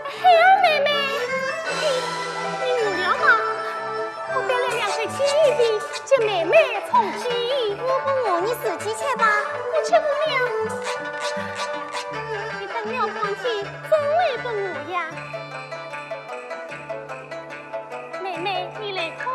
孩儿妹妹，你，你饿了吗？我带来两块鲫鱼饼，给妹妹充饥。我不饿，你自己吃吧。我吃不了。你等了半天，怎会不饿呀？ 妹妹，你来看啊。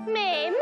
妹妹。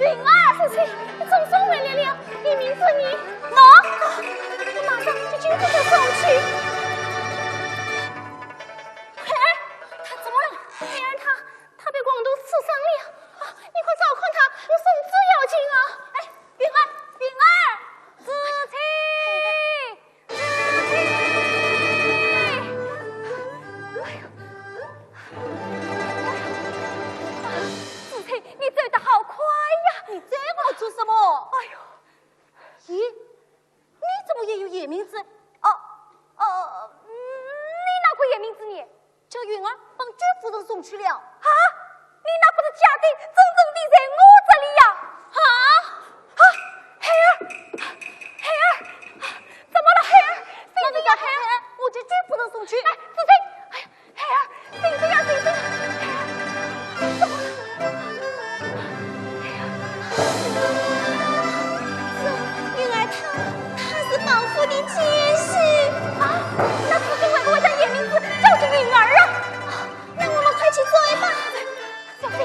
云儿，夫人，你总算回来了，你名字呢？喏，我马上就去给他送去。哎，他怎么了？哎呀，他，他被光头刺伤了。啊，你快照看他，有什么要紧啊？哎，云儿，云儿，子期，子期。哎呦，子期，你走得好快呀！你追我做什么？哎呦，咦，你怎么也有野名字？哦，哦，你哪个野名字呢？叫云儿，帮周夫人送去了。啊？你那不是假的，真正的在我这里呀！啊？啊，孩儿，孩儿，怎么了，孩儿？怎么了，孩儿？我给周夫人送去。哎，子期，哎呀， 孩儿，醒醒呀，醒醒呀！孩儿，怎么了？孩儿，云儿她，她是包夫的奸细。啊，那子期为什么会将野名字叫做云儿啊？那我们快去追吧。小心！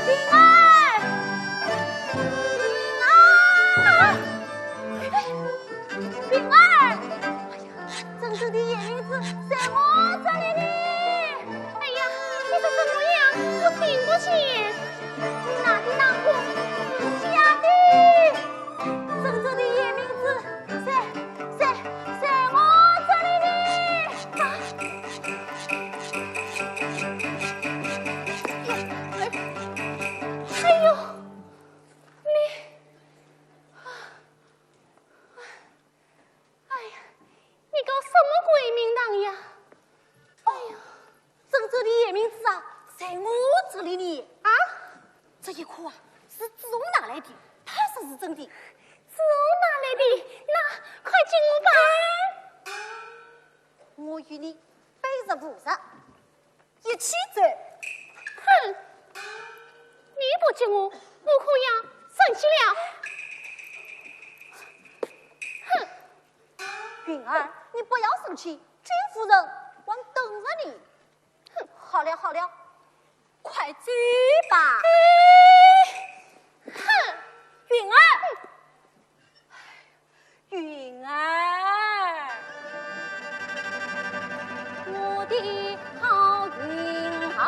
云儿，云儿，哎，云儿，哎呀，珍珠的野名字在我这里呢。哎呀，你说什么呀？我听不见。你拿的那个是假的。 珍珠的野名字在，在，在我这里呢。啊！哎呦，你，啊，哎呀，你搞什么鬼名堂呀？哎呀， 珍珠的野名字啊，在我这里呢。啊？这一颗啊，是子龙拿来的，他说是真的。子龙拿来的，那快给我吧。我与你背着武士，一起走。哼，你不给我，我可要生气了。哼！云儿，你不要生气，周夫人还等着你。 哼，好了好了，快走吧。哎，哼，云儿，云儿，我的好云儿。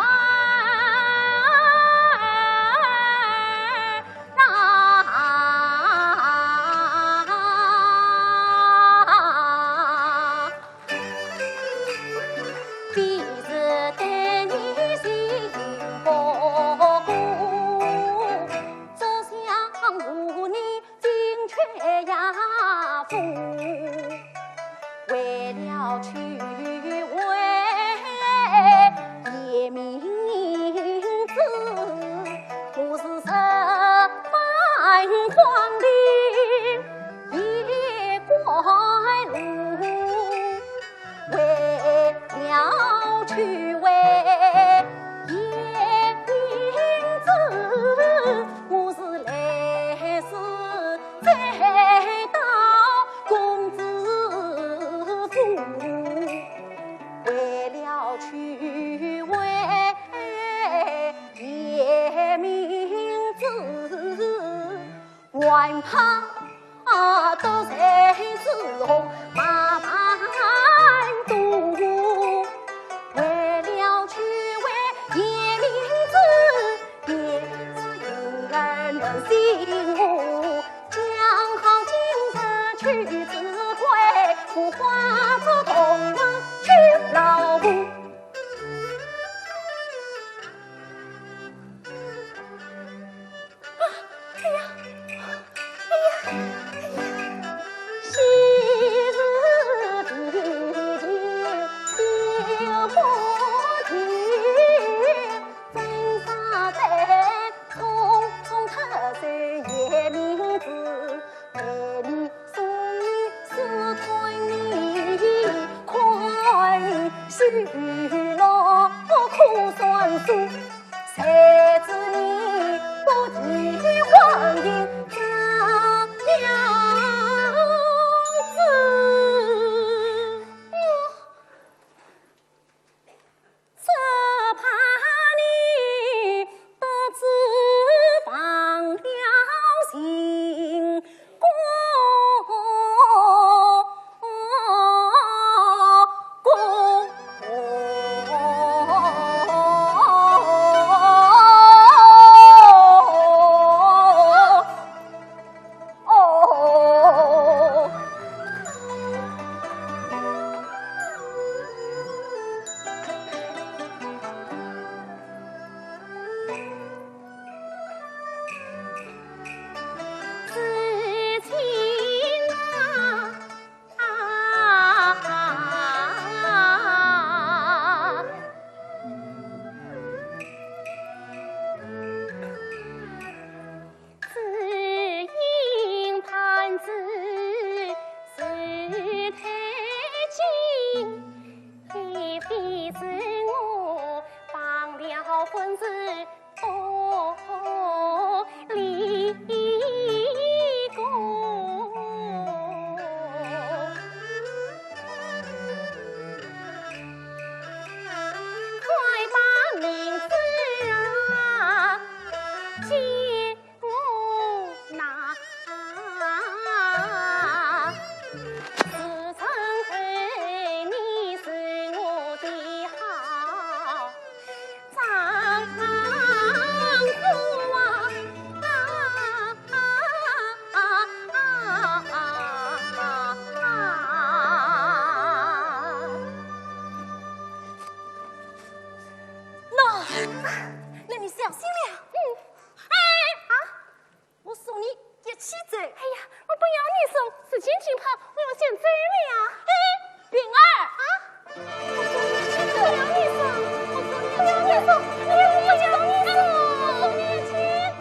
啊，哎呀，哎呀，哎呀，那，那你相信了？嗯。哎，啊，我送你一起走。哎呀，我不要你送，时间紧迫，我要先走了呀。哎，平儿。啊？我送你一起走。不要你送，我送你一起走。哎呀，我不要你送，我送你一起走。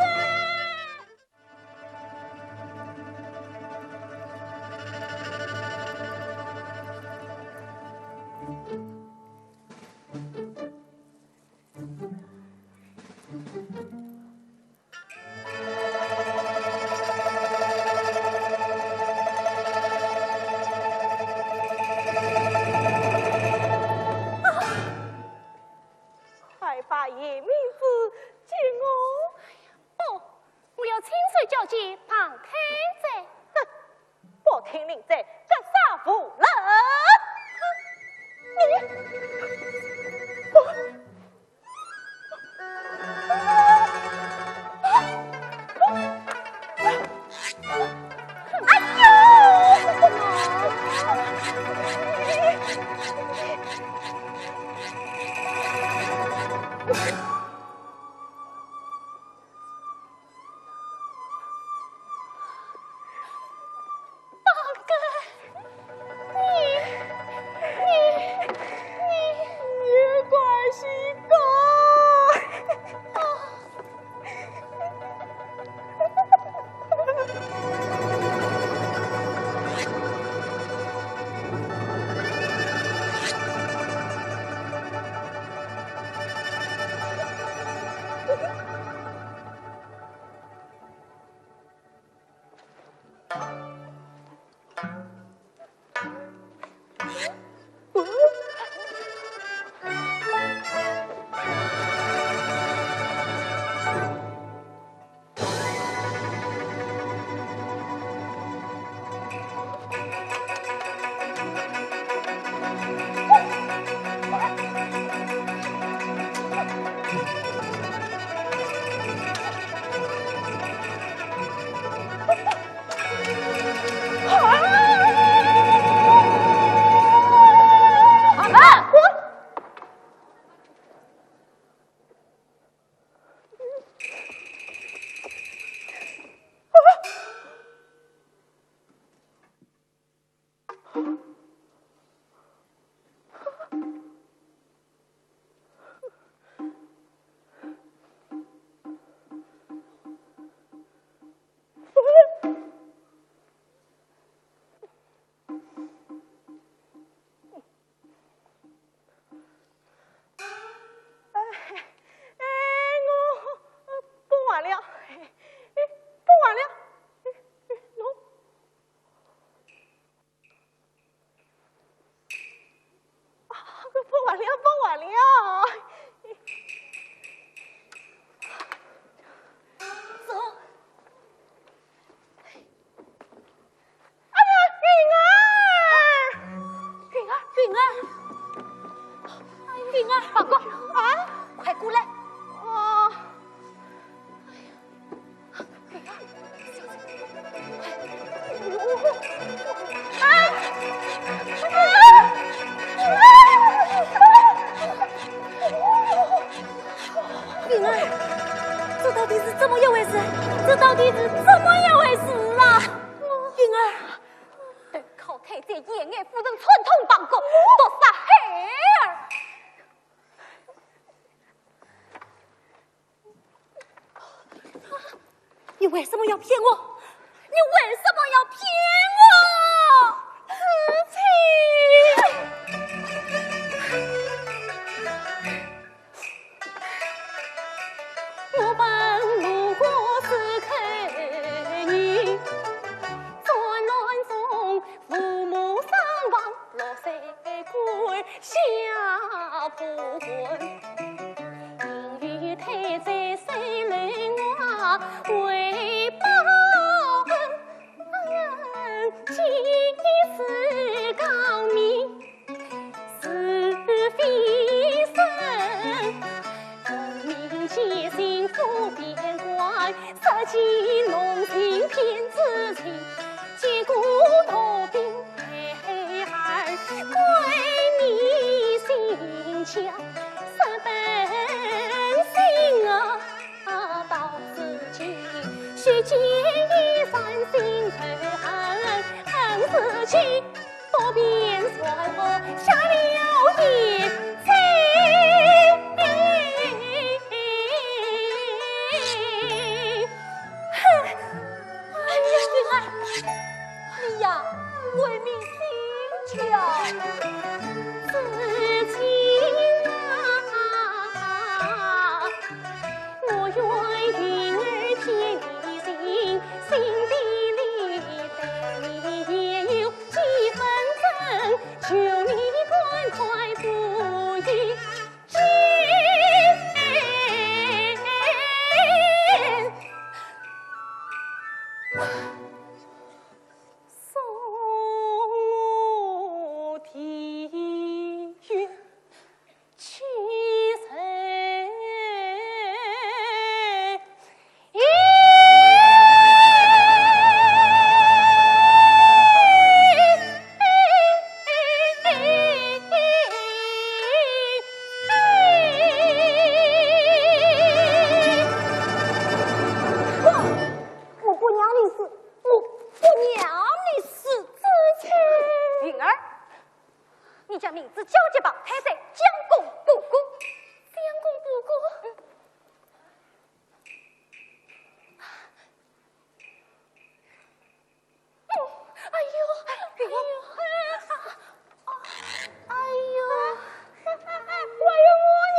快把严明子给我！不，我要亲手交给庞太太。哼，不听令箭，格杀勿论。你，我，哎呦！自己不便传播下了言罪。哼，哎呀，你呀，为民请教。自己啊，我愿云儿见你心，心底里对你也有几分真，求你赶快不依不饒。送我的我不让你死，我不让你死，子清。云儿，你将名字交给宝太太，将功补过。将功补过？嗯。哎呦，哎呦，哎呦，还有我呢。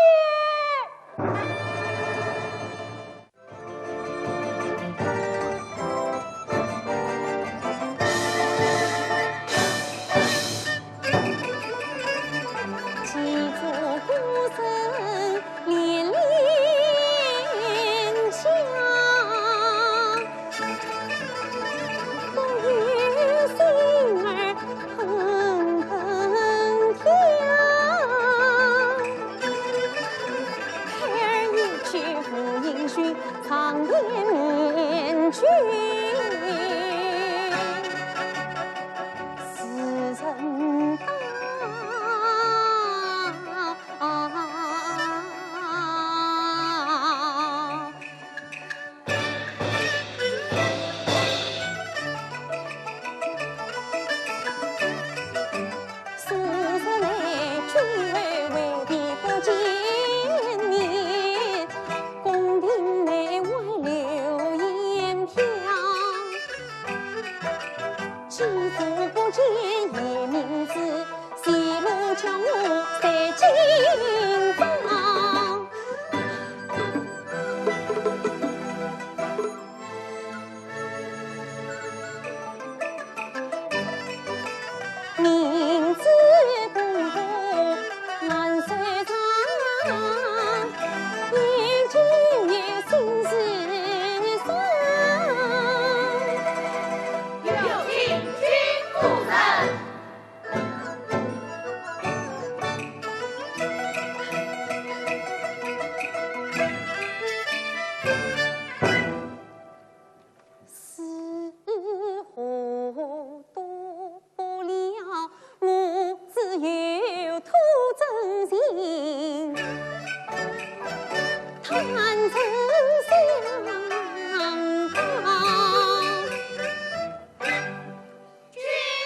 军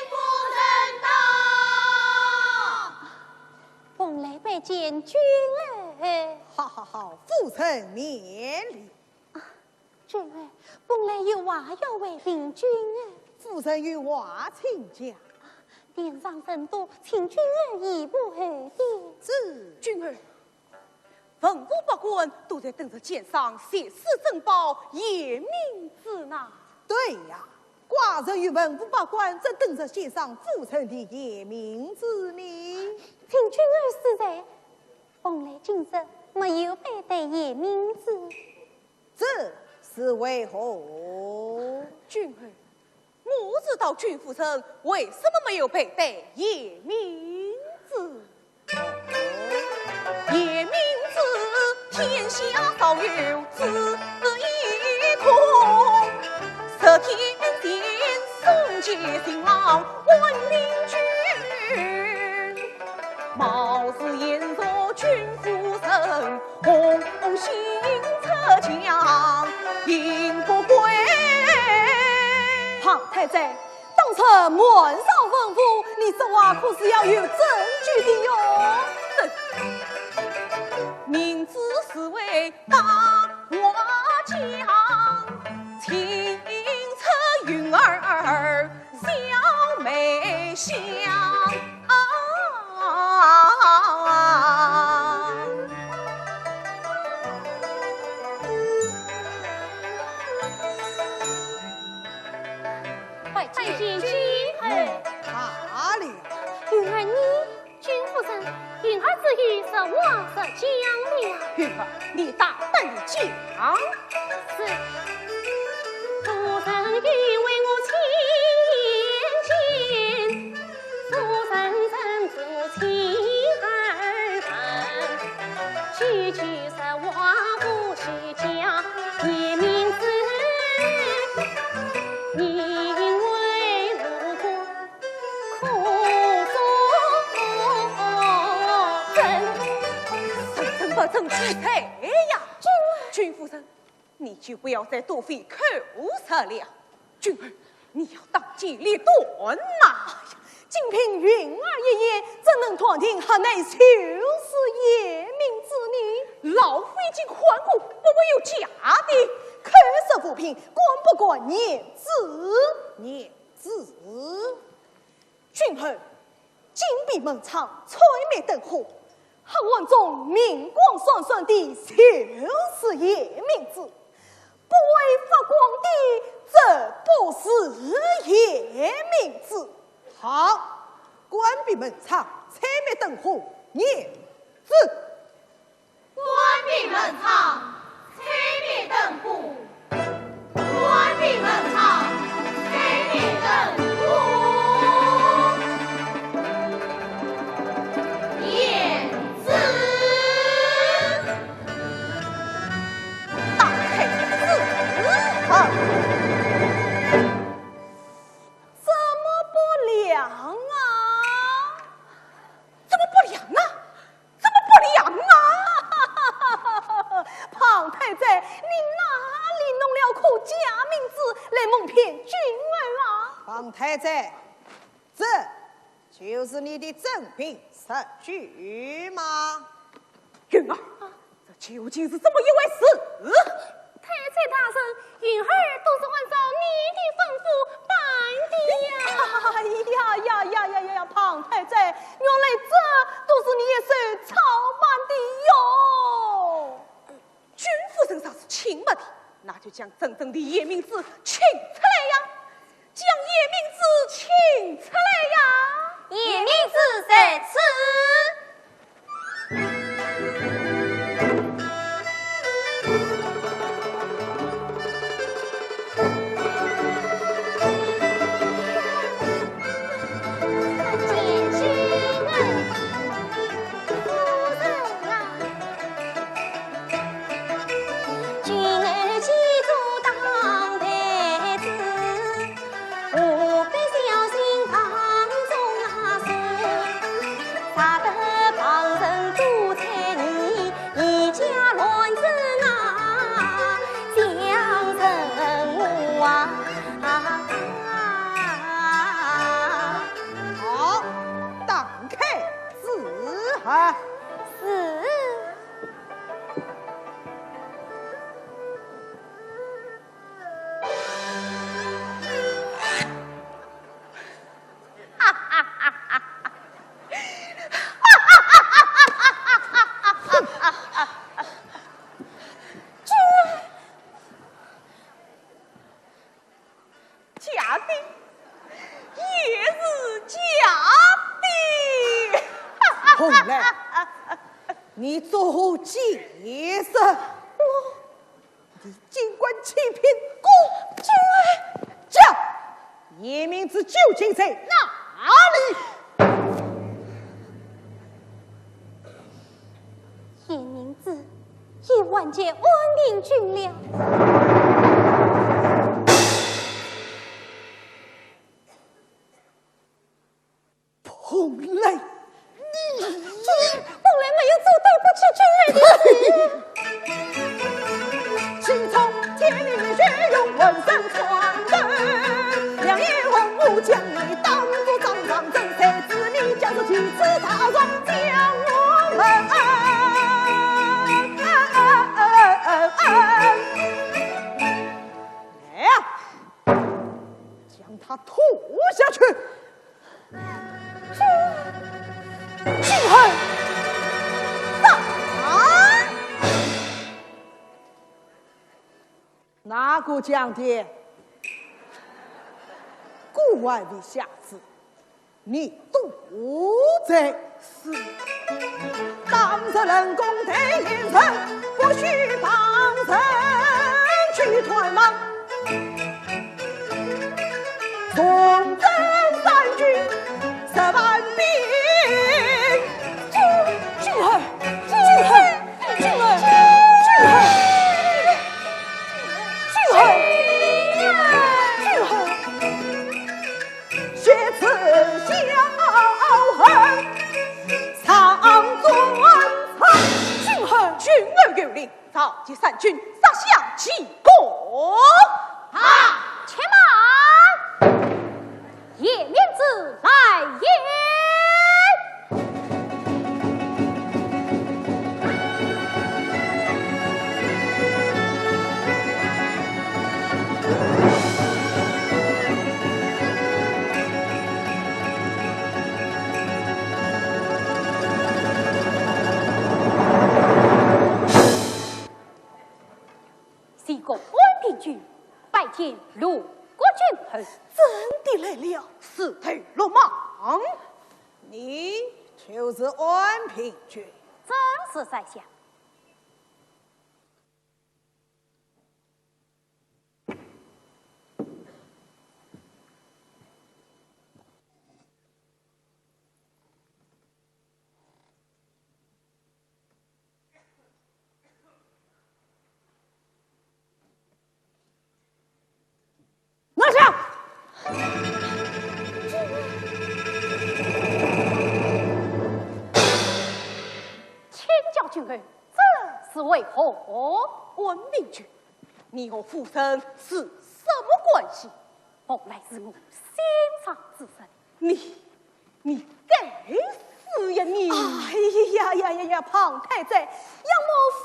夫人到。蓬莱拜见君儿。好好好，夫人免礼。啊，君儿，蓬莱有话要为令君儿。夫人有话请讲。殿上人多，请君儿移步后殿。是。君儿， 文武百官都在等着献上绝世珍宝夜明珠呢。对呀，寡人与文武百官正等着献上夫人的夜明珠呢。请君儿恕罪，蓬莱今日没有佩戴夜明珠。这是为何？君儿， 我知道君夫人为什么没有佩戴夜明珠。夜明珠，天下少有珠一孔，十天前送给新郎问明君，貌似颜若君夫人， 红杏出墙迎不回。庞太太，到这满朝文武，你说话可是要有证据的哟。明知是为八卦将，请出云儿笑眉香。啊！拜见。拜见君后。罢了。云儿你，君夫人，云儿只有实话实讲了。云儿，你大胆地讲。是。夫人有为我千金，夫人怎知妻儿恨？句句实话不许讲，严明子，你为我可作证？人证物证俱在呀。君，君夫人，你就不要再多费口舌了。君儿，你要当机立断呐！哎呀，仅凭云儿一言，怎能断定何乃就是严明子呢？老夫已经看过，不会有假的。口说无凭，敢不敢验证？验证。 君后，紧闭门窗，吹灭灯火，黑暗中明光闪闪的，就是严明子。不会发光的，则不是严明子。好，关闭门窗，吹灭灯火，验证。 关闭门窗，吹灭灯火。关闭门窗，吹灭灯火。验证。打开字号。怎么不亮啊？怎么不亮啊？ 怎么不亮啊？庞太太，你哪里弄了颗假名字来蒙骗君儿啊？庞太太，这就是你的真凭实据吗？云儿，这究竟是怎么一回事？ 太太大人，云儿都是按照你的吩咐办的呀。哎呀呀呀呀呀呀，庞太太，原来这都是你一手操办的哟。君夫人若是轻慢的，那就将真正的严明子请出来呀，将严明子请出来呀。严明子在此。 好，打开字号。是。 假的，也是假的。红兰，你作何解释？我，你竟敢欺骗我！君儿，讲，严明子究竟在哪里？ 严明子已完结安定军粮。彭兰，你……我来没有做对不起君儿的事。他拖下去。君儿，打！哪个讲的？故而为下子，你多罪。是。当日冷宫待人臣，不许旁人去探望。重征三军，十万兵。君儿，君儿，君儿，君儿，君儿，君儿。 血耻小儿上断肠。君儿，君儿有令，召集三军，杀向济公。啊，且慢！夜明珠来也。 西宫安平君拜见陆国君后。真的来了。是头落马。你就是安平君。正是，在下。 拿下！请教君后，这是为何？安平君，你和夫人是什么关系？蓬莱是我心上之人。你 你该死呀你！哎呀呀呀呀，庞太太，仰慕夫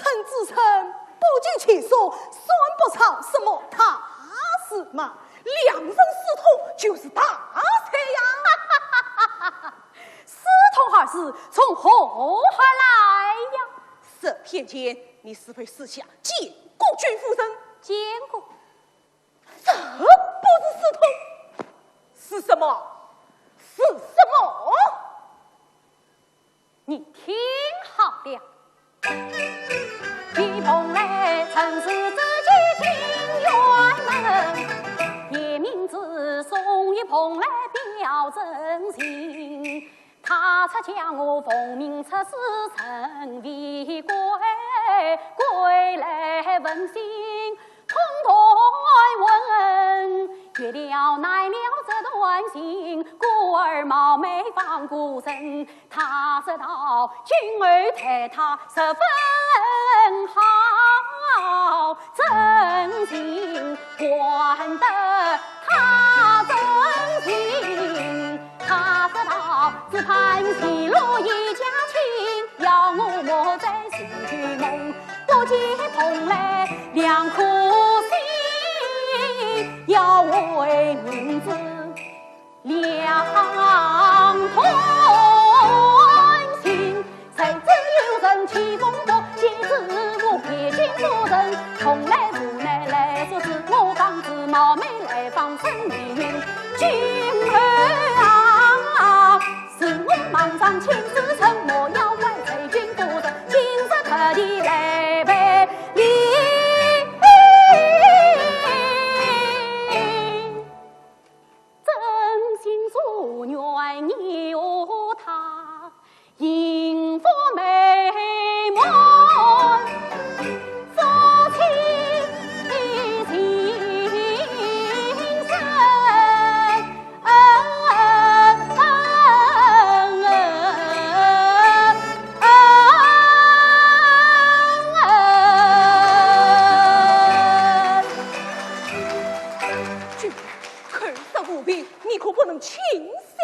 人之称，不计其数，算不上什么大事嘛。两人私通就是大罪呀！私通二字从何而来呀？十天前，你是否私下见过君夫人？见过。 这不是私通，是什么？是什么？你听好了。君儿，口说无凭，你可不能轻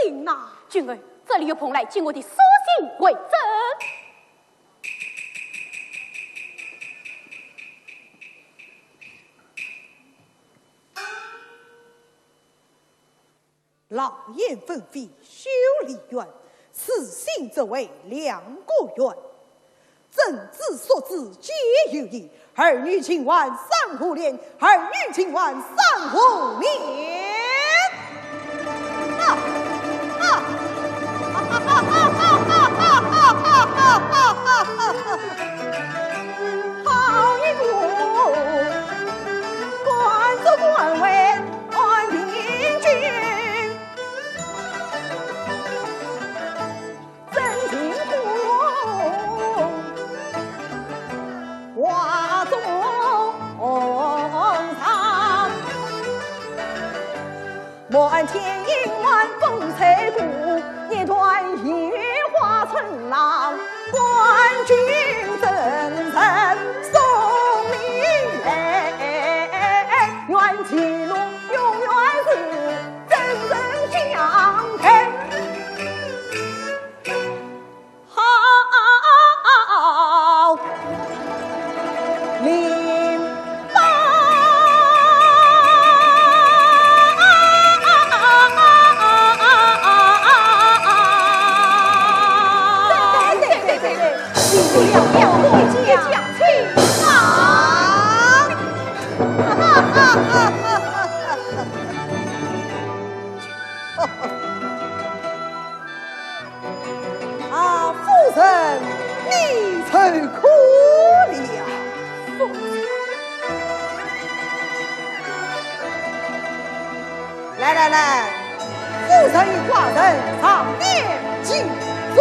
信呐。君儿，这里有蓬莱给我的书信为证。狼烟纷飞休离远，此心只为两个愿。 朕之所至皆有意，儿女情愿三五年，儿女情愿三五年。啊啊！好一个官做官为安平君。 真情话，话中藏。满天银环风吹过，一段雨花春浪，官君真人送你来，愿前路永远是真人相陪。 好，领报。对对对对对，你不要要我讲清啊！ 啊，夫人，你受苦了。夫人。来来来，夫人与寡人上殿请坐。